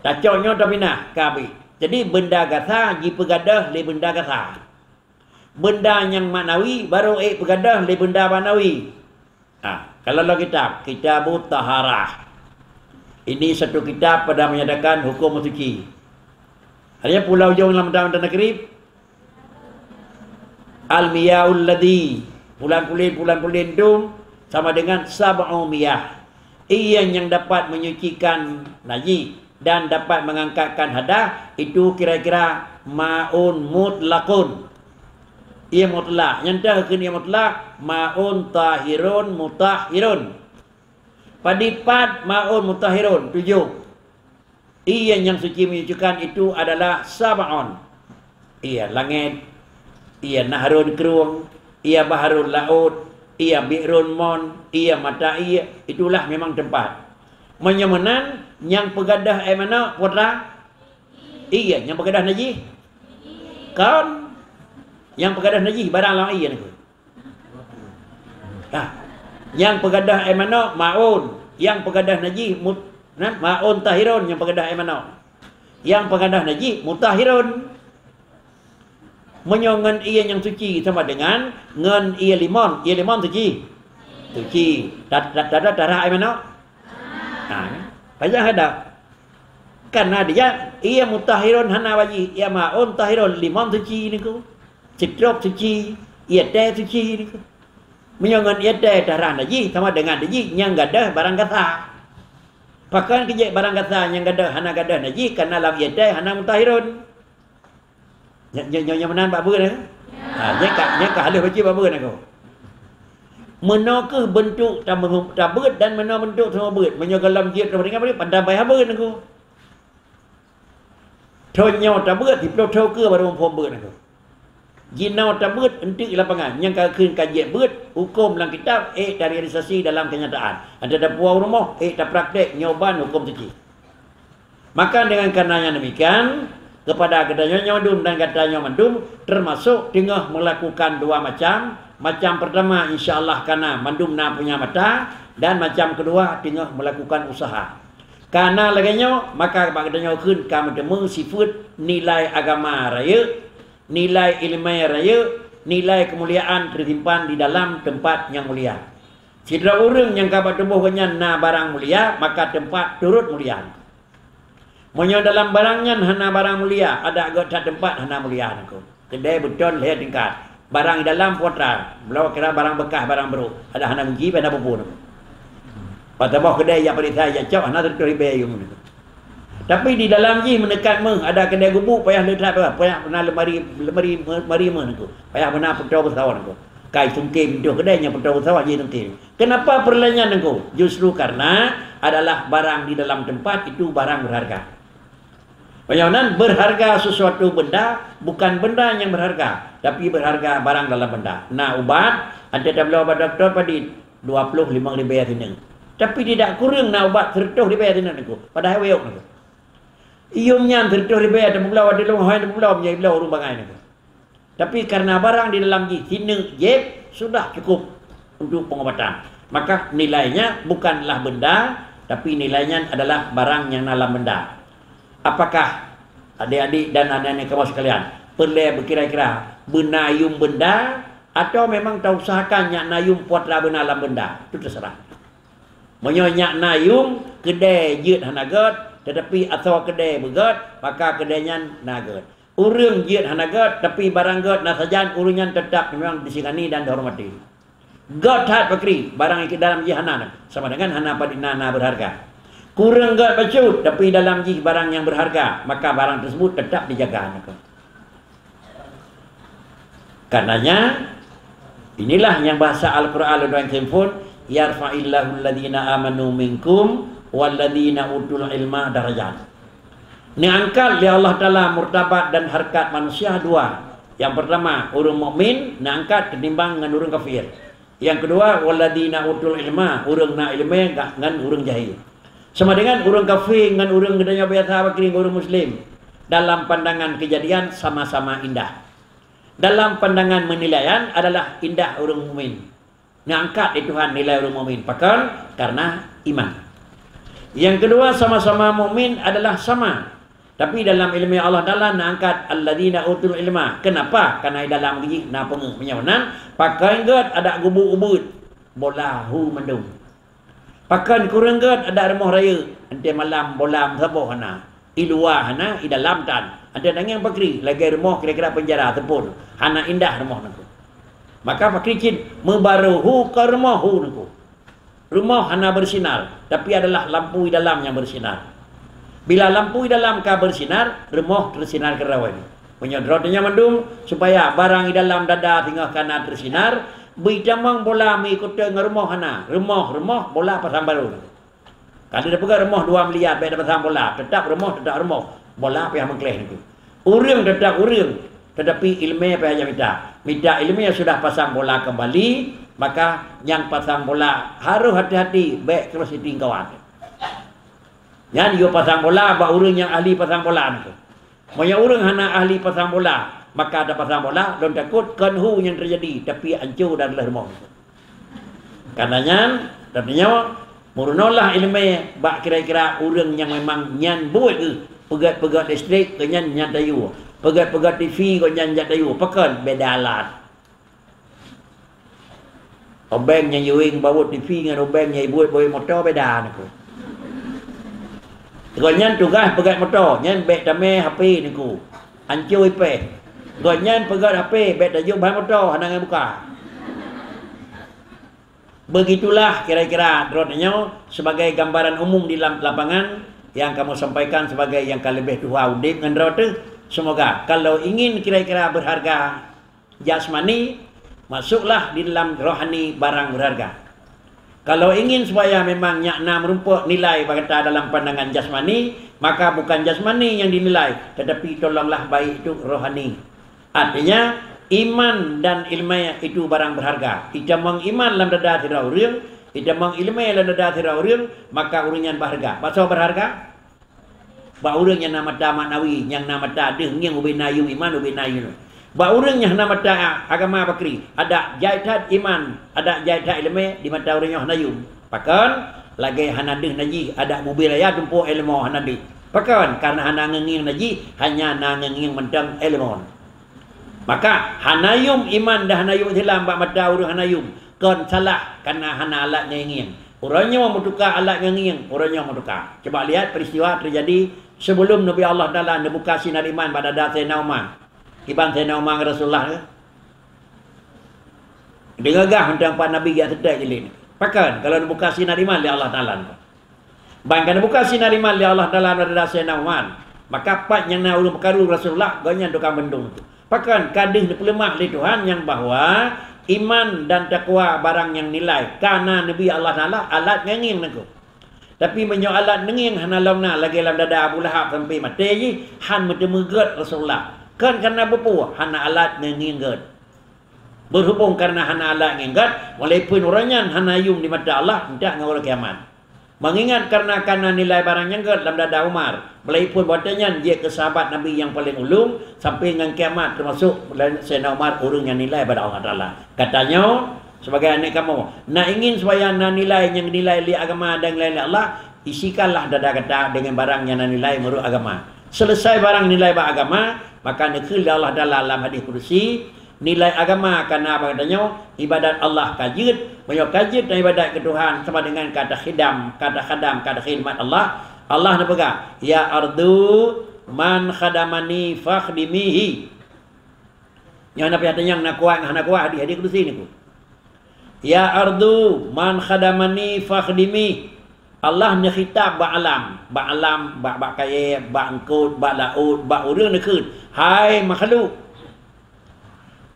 Tacok nyoe tapinah, ka abéh. Jadi benda gasa jipeugadôh lé benda gasa. Benda nyang maknawi barô ék peugadôh lé benda maknawi. Ha, kalau lam kitab, Kitabut Taharah. Ini satu kitab pada menyatakan hukum suci. Artinya pulau ujong lam dalam takrib, al-miyahul ladzi, pulan-pulen, pulan-pulen tu sama dengan sab'u miyah. Ié nyang dapat menyucikan najih. dan dapat mengangkatkan hadas, itu kira-kira maun mutlaqun. Ie mutlak. Nyang teuh kheun ie mutlak, maun tahirun mutahhirun. Padit pat maun mutahhirun? Tujoh. Ie nyang suci menyucikan itu adalah sab'un. Ie langét, ie nahrun krueng, ie bahrul laôt, ie bi'run mon, ie mata ie, itulah memang teumpat. Meunyoe meunan, nyang peugadôh ie manok, putra? Ie nyang peugadôh najih? Kon. Nyang peugadôh najih barang lam ie nyoe. Nah, nyang peugadôh ie manok maun, nyang peugadôh najih mut-, nah, maun tahirun nyang peugadôh ie manok. Nyang peugadôh najih mutahhirun. Meunyoe ngon ie nyang suci sama dengan ngon ie limon, ie limon suci? Suci. Ta-, ta-, ta-, tarah ie manok? Ha, kan? Pajan hada. Karena dia, ie mutahhirun hana wajib, ie maun tahirun limon suci niko. Sitrop suci, ie teh suci niko. Meunyoe ngon ie teh tarah najih sama dengan najih nyang gadôh barang gasa. Pakon keu jeuet barang gasa nyang gadôh hana gadôh najih, karena lam ie teh hana mutahhirun. Nyo-, nyo-, nyo-, nyoe meunan bak beuet, eh? Ha, nyan ka, nyan ka haleuh bacut bak beuet aku. Meunoe keuh beuntuk ta-, tabeuet dan meunoe beuntuk seumeubeuet. Meunyoe gohlom jeuet ka beuringat beuet, padam payah beuet aku. Thon nyoe tabeuet, siplôh thon keue baru muphom beuet aku. Jinoe tabeuet eunteuk lapangan, nyang ka kheun ka jeuet beuet, huköm lam kitab, ék tarealisasi dalam keunyataan. Ada tapuwoe rumoh, ék tapraktek, nyoe ban huköm suci. Maka dengan karena yang demikian, kepada geutanyoe nyoe dum dan gata nyoe mandum termasuk teungoh melakukan dua macam. Macam pertama, insya Allah kana mandum na punya mata, dan macam kedua, teungoh melakukan usaha. Kana lagée nyoe, maka bak geutanyoe kheun ka meuteumé sifeuet nilai agama rayeuk, nilai iéleumé rayeuk, nilai keumuliaan teusimpan di dalam teumpat nyang mulia. Sidroe ureuëng nyang ka bak tuboh geuhnyan na barang mulia, maka teumpat turot mulia. Meunyoe dalam barang nyan hana barang mulia, adak gét that teumpat hana mulia niko. Keudée beuton lhée tingkat. Barang di dalam putra, bloe kira barang beukah, barang brôk, adak hana gunci, hana peue-peue niko. Bak tuboh keudée jak peuriksa, jak cok, hana teutoh ribée yuem niko. Tapi di dalam jih meuneukat méuh, adak keudée gubuk, payah le that, payah beuna leumari, leumari, leumari méuh niko. Payah beuna peutoe beusawa niko. Kai sungkem tuh keudée nyang peutoe beusawa jih sungkem. Kenapa peureulée nyan niko? Justru karena adalah barang di dalam tempat itu barang berharga. Meunyoe nan berharga sesuatu benda, bukan benda yang berharga, tapi berharga barang dalam benda. Na ubat, até tabloe bak dokto padit, dua ploh limong ribée sineuk. Tapi tidak kureueng na ubat seureutôh ribée sineuk niko, padahai wéuk niko. Iyum nyan seureutôh ribée tapeubloe, watée lôn hôi tapeubloe, meunyoe ibloe ureuëng bangai niko. Tapi karena barang di dalam jih sineuk jép sudah cukup untuk pengobatan, maka nilainya bukanlah benda, tapi nilainya adalah barang yang dalam benda. Apakah adik-adik dan aneuk-aneuk kamoe sekalian peureulée beukira-kira beuna yuem benda, atau memang tausahakan nyak na yuem putra beuna lam benda? Itu terserah. Meunyoe nyak na yuem, keudée jeuet hana gét, tetapi asoe keudée beugét, maka keudée nyan na gét. Ureuëng jeuet hana gét, tapi barang gét na sajan, ureuëng nyan teutap memang disegani dan dihormati. Gét that pakri, barang nyang dalam jih hana, sama dengan hana padit na, na berharga. Kureueng gét bacut, tapi dalam jih barang nyang berharga, maka barang tersebut tetap dijaga. Karenanya, inilah yang bahasa Al-Quran lôn tuan simpon, "Yarfa'illahu alladhina amanu minkum walladhina utul ilma darajat." Neuangkat lé Allah Taala martabat dan hareukat manusia dua. Yang pertama, ureuëng mukmin neuangkat keutimbang ngon ureuëng kafir. Yang kedua, walladhina utul ilma, ureuëng na iéleumé ngon ureuëng jahé. Sama dengan ureuëng kafir ngon ureuëng geutanyoe biasa bakri ngon ureuëng muslim. Dalam pandangan kejadian sama-sama indah. Dalam pandangan menilaian adalah indah ureuëng mukmin. Neuangkat lé Tuhan nilai ureuëng mukmin. Pakon? Karena iman. Yang kedua, sama-sama mukmin adalah sama. Tapi dalam iéleumé Allah Taala neuangkat alladzina utul ilma. Kenapa? Karena di dalam jih na peungeuh. Meunyoe nan, pakon gét adak gubuk ubeut, bola hu mandum. Pakon kureueng gét adak rumoh rayeuk, enteuk malam bola meusaboh hana, i luwa hana, i dalam tan. Enteuk tangieng pakri, lagée rumoh kira-kira penjara seupôt, hana indah rumoh nangku. Maka pakri cit meubarô hu kon rumoh hu nangku. Rumoh hana bersinar, tapi adalah lampu di dalam yang bersinar. Bila lampu di dalam ka beusinar, rumoh teusinar keudroe. Meunyoe droe tanyoe mandum, supaya barang di dalam dada singoh kana teusinar, beuitamong bola meuikot ngon rumoh hana. Rumoh, rumoh, bola pasang baru. Ka lheueh tapeugah rumoh dua miliar, bèk tapasang bola. Teutap rumoh, teutap rumoh. Bola payah meukleh nyan. Ureueng teutap ureueng, teutapi ileumèe payah jak mita. Mita ileumèe sudah pasang bola keumbali, maka nyang pasang bola harôh hati-hati, bèk cross siti kawan. Nyan yue pasang bola bak ureueng nyang ahli pasang bola nyan. Meunyoe ureueng hana ahli pasang bola, maka tapasang bola, lôn takot kon hu nyang teujadi, tapi anco dan lheueh rumoh. Karena nyan, dan nyoe, meurunolah ileumèe bak kira-kira ureueng nyang memang nyan buet geuh, peugöt-peugöt listrik geuh nyan, nyan tayue, peugöt-peugöt T V geuh nyan, nyan tayue, pakon beda alat. Obeng nyang yueng bawot T V ngon obeng nyang ibuet bawot moto beda niko. Gobnyan tugaih peugöt moto, nyan bèk tamè H P niko. Anco ipèh. Gobnyan peugöt H P, bèk tajok ban moto, hana ngon buka. Begitulah kira-kira droe nyoe sebagai gambaran umum di lam lapangan yang kamoe sampaikan sebagai nyang ka leubeh tuha udeb ngon droe teuh. Semoga kalau ingin kira-kira berharga jasmani, masuklah di dalam rohani barang berharga. Kalau ingin supaya memang nyak na meurumpok nilai bak gata dalam pandangan jasmani, maka bukan jasmani yang dinilai, tetapi tolonglah baik itu rohani. Artinya, iman dan ileumèe itu barang berharga. Itamong iman lam dada sidroe ureueng, itamong ileumèe lam dada sidroe ureueng, maka ureueng nyan berharga. Pakon berharga? Bak ureueng nyang na mata maknawi, nyang na mata deuh ngieng ubena yum iman, ubena yum. Bak ureueng nyang na mata agama bakri, adak jai that iman, adak jai that ileumèe di mata ureueng nyoe hana yum. Pakon? Lagèe hana deuh najih, adak bubé raya tumpôk ilmu hana deuh. Pakon? Karena hana ngeungieng najih, hanya na ngeungieng mantong ilmu. Maka, hana yum iman dan hana yum Islam bak mata ureueng hana yum. Kon salah, karena hana alat ngeungieng. Uroe nyoe meutuka alat ngeungieng, uroe nyoe meutuka. Cuba lihat peristiwa terjadi sebelum Nabi Allah Taala neubuka sinar iman bak dada Saidina Umar. Kiban Saidina Umar ngon Rasulullah tu. Deungon gah mantong pat Nabi geujak seutôt jilid. Pakon, kalau neubuka sinar iman lé Allah Taala. Ban ka neubuka sinar iman lé Allah Taala bak dada Saidina Umar, maka pat nyang na ureueng peukaru Rasulullah, gobnyan tukang bandum tu. Pakon ka deuh neupeuleumah lé Tuhan nyang bahwa iman dan takwa barang nyang nilai, ka na neubi Allah Taala alat ngeungieng niko. Tapi meunyoe alat ngeungieng hana lom na lagèe lam dada Abu Lahab sampai maté jih, han meuteumé gèt Rasulullah. Kon karena beupeue, hana alat ngeungieng gèt. Berhubung karena hana alat ngeungieng gèt, walaupun uroe nyan hana yum di mata Allah, entak ngon uroe kiamat. Mengingat karena ka na nilai barang nyang gèt lam dada Umar, melainpun watèe nyan jeuet keu sahabat Nabi nyang paleng ulông sampai ngon kiamat, teumasok Saidina Umar ureueng nyang nilai bak Allah Taala. Geutanyoe, sebagai aneuk kamoe, na ingin supaya na nilai nyang nilai lé agama dan nilai lé Allah, isikanlah dada gata dengan barang nyang na nilai meunurot agama. Selesai barang nilai bak agama, maka neukheun lé Allah Taala lam hadis kudusi, nilai agama ka na bak geutanyoe, ibadat Allah ka jeuet. Meunyoe ka jeuet dan ibadat keu Tuhan sama dengan ka takhidam, ka takhadam, ka takhidmat Allah, Allah neupeugah, "Ya ardu, man khadamani fakhdimihi." Nyoe na pih tanyong na kuat, hana kuat hadis, hadis kudusi niko. "Ya ardu, man khadamani fakhdimi." Allah neukhitab bak alam, bak alam, bak, bak kayèe, bak eungkôt, bak laôt, bak ureueng neukheun, "Hai makhluk,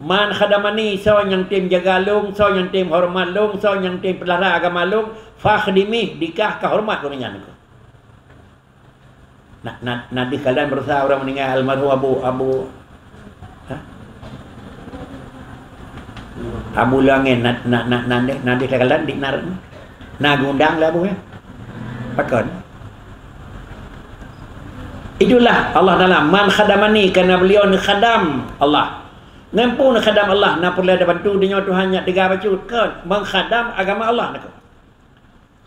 man khadamani, soe nyang tem jaga lôn, soe nyang tem horeumat lôn, soe nyang tem peulara agama lôn, fakhdimi, dikah ka horeumat ureueng nyan." Na, na, na deuh kalon baroesa ureueng meuninggai almarhum Abu, Abu, ha? Abu Langen, na, na, na, na deuh, na deuh takalon di nar. Na geundang lé Abu, ya? Pakon? Itulah Allah Taala, "Man khadamani," karena beliau neukhadam Allah. Ngon peue neukhadam Allah, na peureulèe tabantu donya Tuhan nyak teuga bacut, kon? Meukhadam agama Allah, na kon?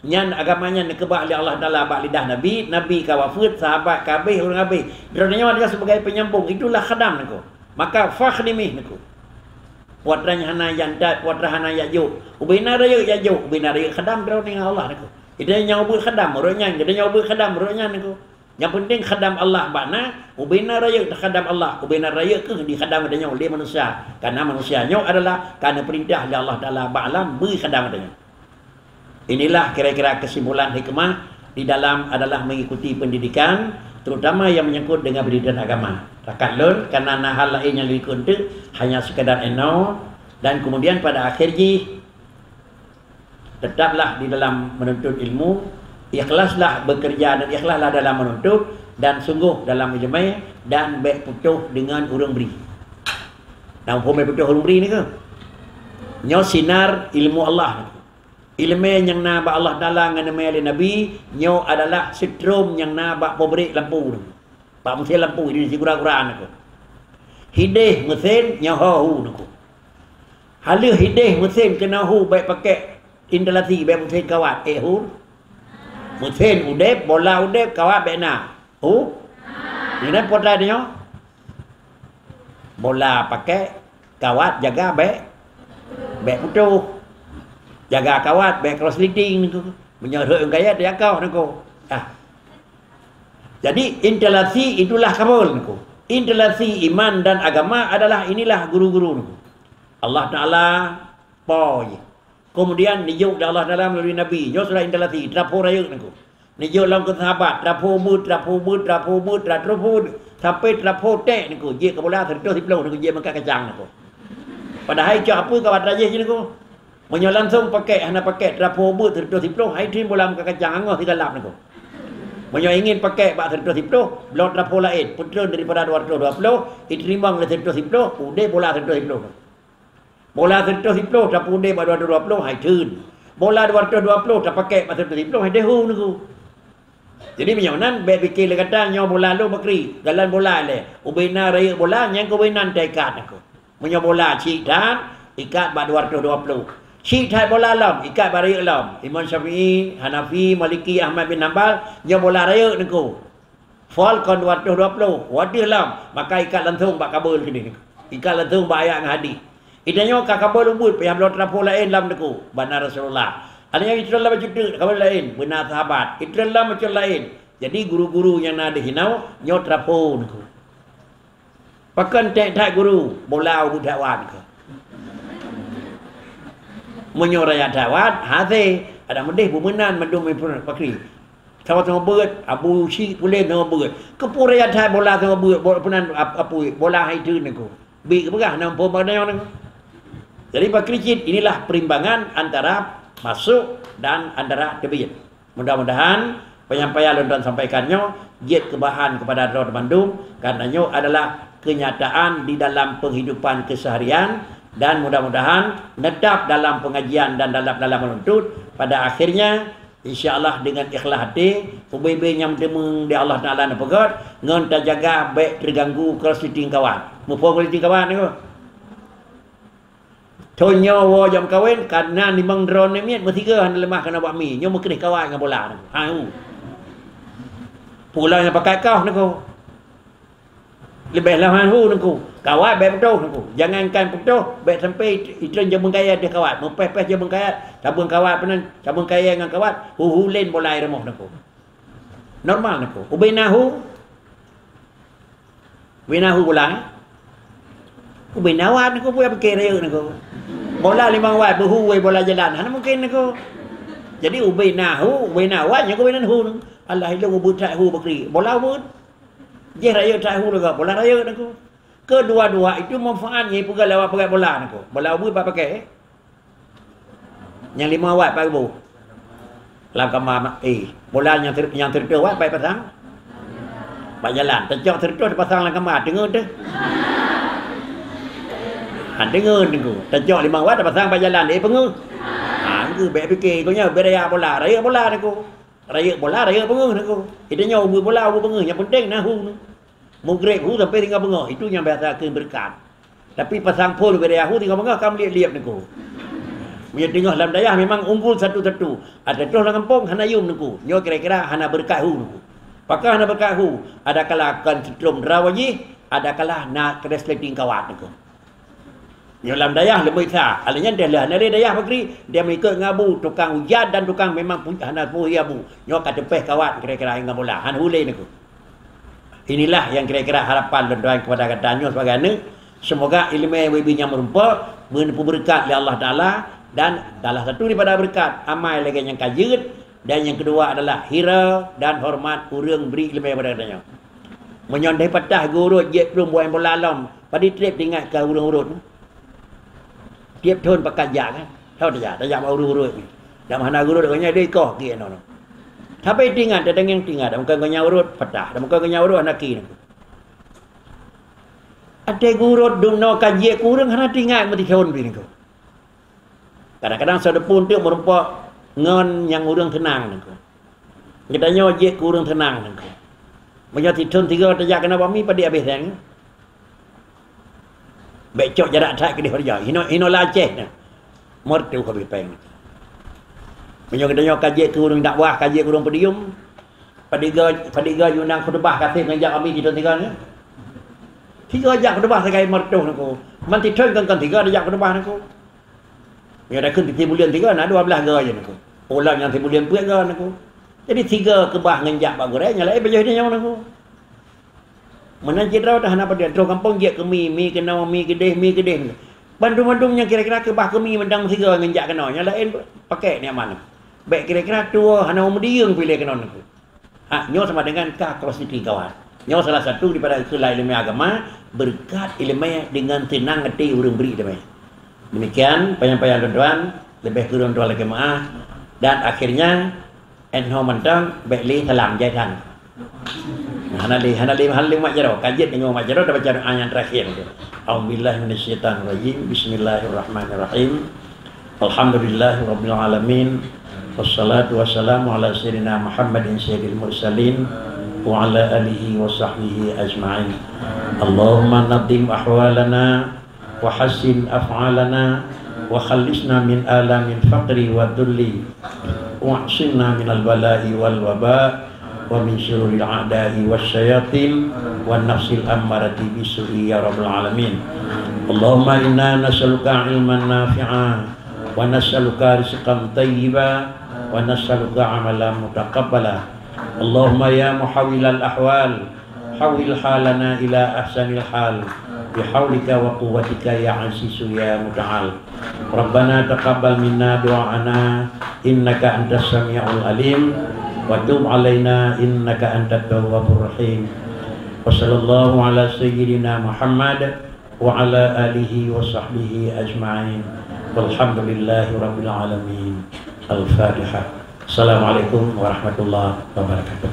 Nyan agama nyan neukeubah lé Allah Taala bak lidah Nabi, Nabi ka wafeuet, sahabat ka habéh, ureueng habéh. Droeneuh nyoe adalah sebagai penyambung, itulah khadam niko. Maka fakhdimih niko. Putra hana jak that, putra hana jak jok. Ubena rayeuk jak jok, ubena rayeuk khadam droeneuh ngon Allah niko. Ita nyang ubeuet khadam, ureueng nyan, ita nyang ubeuet khadam, ureueng nyan niko. Nyang penting khadam Allah bak na, ubena rayeuk teukhadam Allah, ubena rayeuk keuh dikhadam geutanyoe lé manusia. Karena manusia nyoe adalah ka neupeurintah lé Allah Taala bak alam beu khadam geutanyoe. Inilah kira-kira kesimpulan hikmah di dalam adalah mengikuti pendidikan, terutama yang menyangkut dengan pendidikan agama. Rakan lôn, karena na hal laén nyang lôn ikut eunteuk, hanya sekadar inoe, dan kemudian pada akhir jih, tetaplah di dalam menuntut ilmu, ikhlaslah bekerja dan ikhlaslah dalam menuntut, dan sungguh dalam ilmu, dan bék putôh dengan ureuëng bri. Nah, muphom bék putôh ureuëng bri nyoe keuh? Nyoe sinar ilmu Allah. Iéleumé nyang na bak Allah Taala ngon iéleumé lé Nabi, nyoe adalah seutrom nyang na bak pabrék lampu nyoe. Bak meusén lampu, ini sigura-gura nyoe keuh. Hidéh meusén nyoe ho hu nyoe keuh. Haleueh hidéh meusén keunoe hu bék pakék instalasi, bék meusén kawat, ék hu. Meusén udeb, bola udeb, kawat bék na. Hu? Nyoe na potai tanyoe. Bola pakék, kawat jaga bék, bék putôh. Jaga kawat bék crossleading nyoe keuh. Meunyoe rhot nyang kaya teujakoh nyoe keuh. Ah. Jadi, instalasi itulah kabul nyoe keuh. Instalasi iman dan agama adalah inilah guru-guru nyoe keuh. Allah Taala po jih. Kemudian neujok lé Allah Taala melalui Nabi. Nyoe surat instalasi, teurapho rayeuk nyoe keuh. Neujok lom keu sahabat, teurapho beuet, teurapho beuet, teurapho beuet, teurapho beuet, sampai teurapho tèk nyoe keuh, jeuet keu bola sireutoh siploh nyoe keuh, jeuet meukat kacang nyoe keuh. Padahai cok apui kawat rajéh jih nyoe keuh. Meunyoe langsong pakék, hana pakék, teurapho beuet sireutoh siploh, hai trim bola meukat kacang, angoh sigalap nyoe keuh. Meunyoe ingin pakék bak sireutoh siploh, bloe teurapho laén, peutreun daripada dua ratus dua puluh, iteurimong lé sireutoh siploh, udeb bola sireutoh siploh. Bola sireutoh siploh tapudeb bak dua ratus dua puluh, hai theun. Bola dua ratus dua puluh tapakék bak sireutoh siploh, hai deuh hu nyoe keuh. Jadi, meunyoe nan, bék pike lé gata nyoe bola lôn bakri, galan bola lé. Ubé na rayeuk bola, nyang keu ubé nan taikat nyoe keuh. Meunyoe bola chik that, ikat bak dua ratus dua puluh. Chik that bola lom, ikat bak rayeuk lom. Imam Syafi'i, Hanafi, Maliki, Ahmad bin Hambal, nyoe bola rayeuk nyoe keuh. Fol kon dua ratus dua puluh, watèe lom, maka ikat langsong bak kabul keudeh. Ikat langsong bak ayat ngon hadis. Geutanyoe ka kabul ubeuet, payah bloe teurapho laén lom nyoe keuh, bak na Rasulullah. Ada nyang itreun lam bacut teuk, kabul laén, bak na sahabat. Itreun lam bacut laén. Jadi, guru-guru nyang na di sinoe, nyoe teurapho nyoe keuh. Pakon tèk that guru, bola ubeuet that wat keuh. Meunyoe raya that wat, hasé, adak meudeh beumeunan mandum impun pakri. Sama-sama beuet, abu si pulen sama beuet. Keupeue raya that bola sama beuet, bola peunan ap-, apui, bola hai theun nyoe keuh. Bit geupeugah na muphom bak geutanyoe nyoe keuh. Jadi, pakri cit, inilah perimbangan antara masuk dan antara teubiet. Mudah-mudahan penyampaian lôn tuan sampaikan nyoe jeuet keu bahan keupada droe bandum, karena nyoe adalah kenyataan di dalam penghidupan keseharian, dan mudah-mudahan neutap dalam pengajian dan dalam, dalam menuntut, pada akhirnya, insya Allah, dengan ikhlas hati, ubé-bé nyang teumeung di Allah Taala neupeugét, ngon tajaga bék teuganggu crossleading kawat. Muphom crossleading kawat nyoe keuh? Thon nyoe woe jam kawen, ka na limong droeneuh miet, meusigoe hana leumah keunoe bak mi. Nyoe meukeudeh kawat ngon bola nyoe keuh. Ha, hu. Pula nyang pakat koh nyoe keuh. Leubeh lom han hu nyoe keuh. Kawat bék putôh nyoe keuh. Jangankan putôh, bék sampai itreun jameun kayèe deh kawat. Meupéh-péh jameun kayèe, sabeuen kawat peunan, sabeuen kayèe ngon kawat, hu-hu lén bola i rumoh nyoe keuh. Normal nyoe keuh. Ubé na hu, Ubé na hu bola, eh? Ubé na wat nyoe keuh, peue pike rayeuk nyoe keuh. Bola limong wat beuhu wai bola jalan, hana mungken nyoe keuh. Jadi ubé na hu, ubé na wat nyoe keuh ubé nan hu nyoe. Alah, ilôn ubeuet that hu bakri. Bola ubeuet. Jih rayeuk that hu lagak, bola rayeuk nyoe keuh. Keudua-dua itu manfaat nyang ipeugah lé awak peugah bola nyoe keuh. Bola ubeuet bak pakai, eh? Nyang limong wat pat geuboh. Lam kama ma-, eh, bola nyang sir-, nyang sireutoh wat pat pasang bak jalan. Tacok sireutoh tapasang lam kama, teungeut teuh. Ha, teungeut nyoe keuh. Tacok limong wat tapasang bak jalan, eh, peungeuh. Ha, nyoe keuh bék pike, gobnyan beda bola, rayeuk bola nyoe keuh. Rayeuk bola, rayeuk peungeuh nyoe keuh. Geutanyoe ubeuet bola, ubeuet peungeuh, nyang penting na hu nyoe. Mugreb hu sampai singoh beungoh, itu nyang biasa kheun beureukat. Tapi pasang phon beda hu singoh beungoh ka meuliep-liep nyoe keuh. Meunyoe teungoh lam dayah memang unggul satu-satu. Ada troh lam gampông hana yum nyoe keuh. Nyoe kira-kira hana beureukat hu nyoe keuh. Pakon hana beureukat hu? Adakala kon seutrôm droe jih, adakala na crossleading kawat nyoe keuh. Nyoe lam dayah leubeh sa, alah nyan deh lheueh hana lé dayah bakri, dia meuikot ngon abu, tukang ujan dan tukang memang pu-, hana puhi abu. Nyoe ka teupéh kawat kira-kira ngon bola, hana hu lé nyoe keuh. Inilah yang kira-kira harapan lôn tuan kepada gata nyoe sebagai aneuk. Semoga iéleumé wibi nyang meurumpok, meuneupeubeurekat lé Allah Taala, dan salah satu daripada beureukat, amai lagée nyang ka jeuet, Dan nyang keudua adalah hira dan horeumat ureuëng bri iéleumé bak geutanyoe. Meunyoe dai patah geu urot jeuet plueng buet bola lom, padub treb teuingat keu ureuëng urot. Tieb thon pakat jak kan? Tho tajak, tajak bak urot-urot nyan. Dak hana urot geuh nyan deh koh keu inoe. Tapi teuingat, teudeungieng teuingat, dak meukeue geuh nyan urot patah, dak meukeue geuh nyan urot hana keu nangku. Até geu urot dum noe ka jeuet keu ureuëng hana teuingat meutithon pih nangku. Kadang-kadang saudara pun teuk meurumpok ngon nyang ureuëng teunang nangku. Geutanyoe jeuet keu ureuëng teunang nangku. Meunyoe tithon tiga tajak keunoe bak mi padub abéh thon. Bék cok jarak that keudeh raya. Hino, hino la Aceh na. Meureutoh habéh péng. Meunyoe geutanyoe ka jeuet keu ureuëng dakwah, ka jeuet keu ureuëng podium, padub geuh, padub geuh yunang khutubah ka seb ngon jak ami tithon tiga nyan. Tiga jak khutubah sagai meureutoh nangku. Man tithon kon, kon tiga tajak khutubah nangku. Meunyoe takheun sibuleuen tiga na dua blaih geuh nyan nangku. Ulang nyang sibuleuen peuet geuh nangku. Jadi tiga keubah ngon jak bak gurée, nyang laén pajoh nyoe nangku. Meunan cit droe dah hana padub, troh gampông jeuet keu mi, mi keunoe, mi keudeh, mi keudeh. Bandum-bandum nyang kira-kira keubah keu mi mantong sigoe ngon jak keunoe, nyang laén pakèk nyoe man. Bék kira-kira tuwoe hana meudiyeueng piléh keunoe nangku. Ha, nyoe sama dengan ka kos siti kawan. Nyoe salah satu daripada keulai iéleumé agama, beureukat iéleumé deungon seunang até ureuëng bri iéleumé. Demikian penyampaian tuan-tuan, leubeh kureueng tuan lakée meuáh. Dan akhirnya, Enho mantong bék lé salam jai sang. Hana lé, hana lé, hana lé mat jaroe. Ka jeuet deungoe mat jaroe, tabaca doa nyang terakhir tu. A'udzubillahi minasyaitonirrajim. Bismillahirrahmanirrahim. Alhamdulillahirabbil alamin. Wassalatu wassalamu ala sayyidina Muhammadin sayyidil mursalin wa ala alihi wa sahbihi ajma'in. Allahumma nadhim ahwalana وحسن أفعالنا وخلصنا من آلام الفقر والذل واعصمنا من البلاء والوباء ومن شرور الأعداء والشياطين والنفس الأمارة بالسوء يا رب العالمين. اللهم إنا نسألك علما نافعا ونسألك رزقا طيبا ونسألك عملا متقبلا. اللهم يا محول الأحوال حول حالنا إلى أحسن الحال بحولك وقوتك يا عزيز يا متعال. ربنا تقبل منا دعاءنا إنك أنت السميع العليم وتب علينا إنك أنت التواب الرحيم. وصلى الله على سيدنا محمد وعلى آله وصحبه أجمعين. والحمد لله رب العالمين. الفاتحة. السلام عليكم ورحمة الله وبركاته.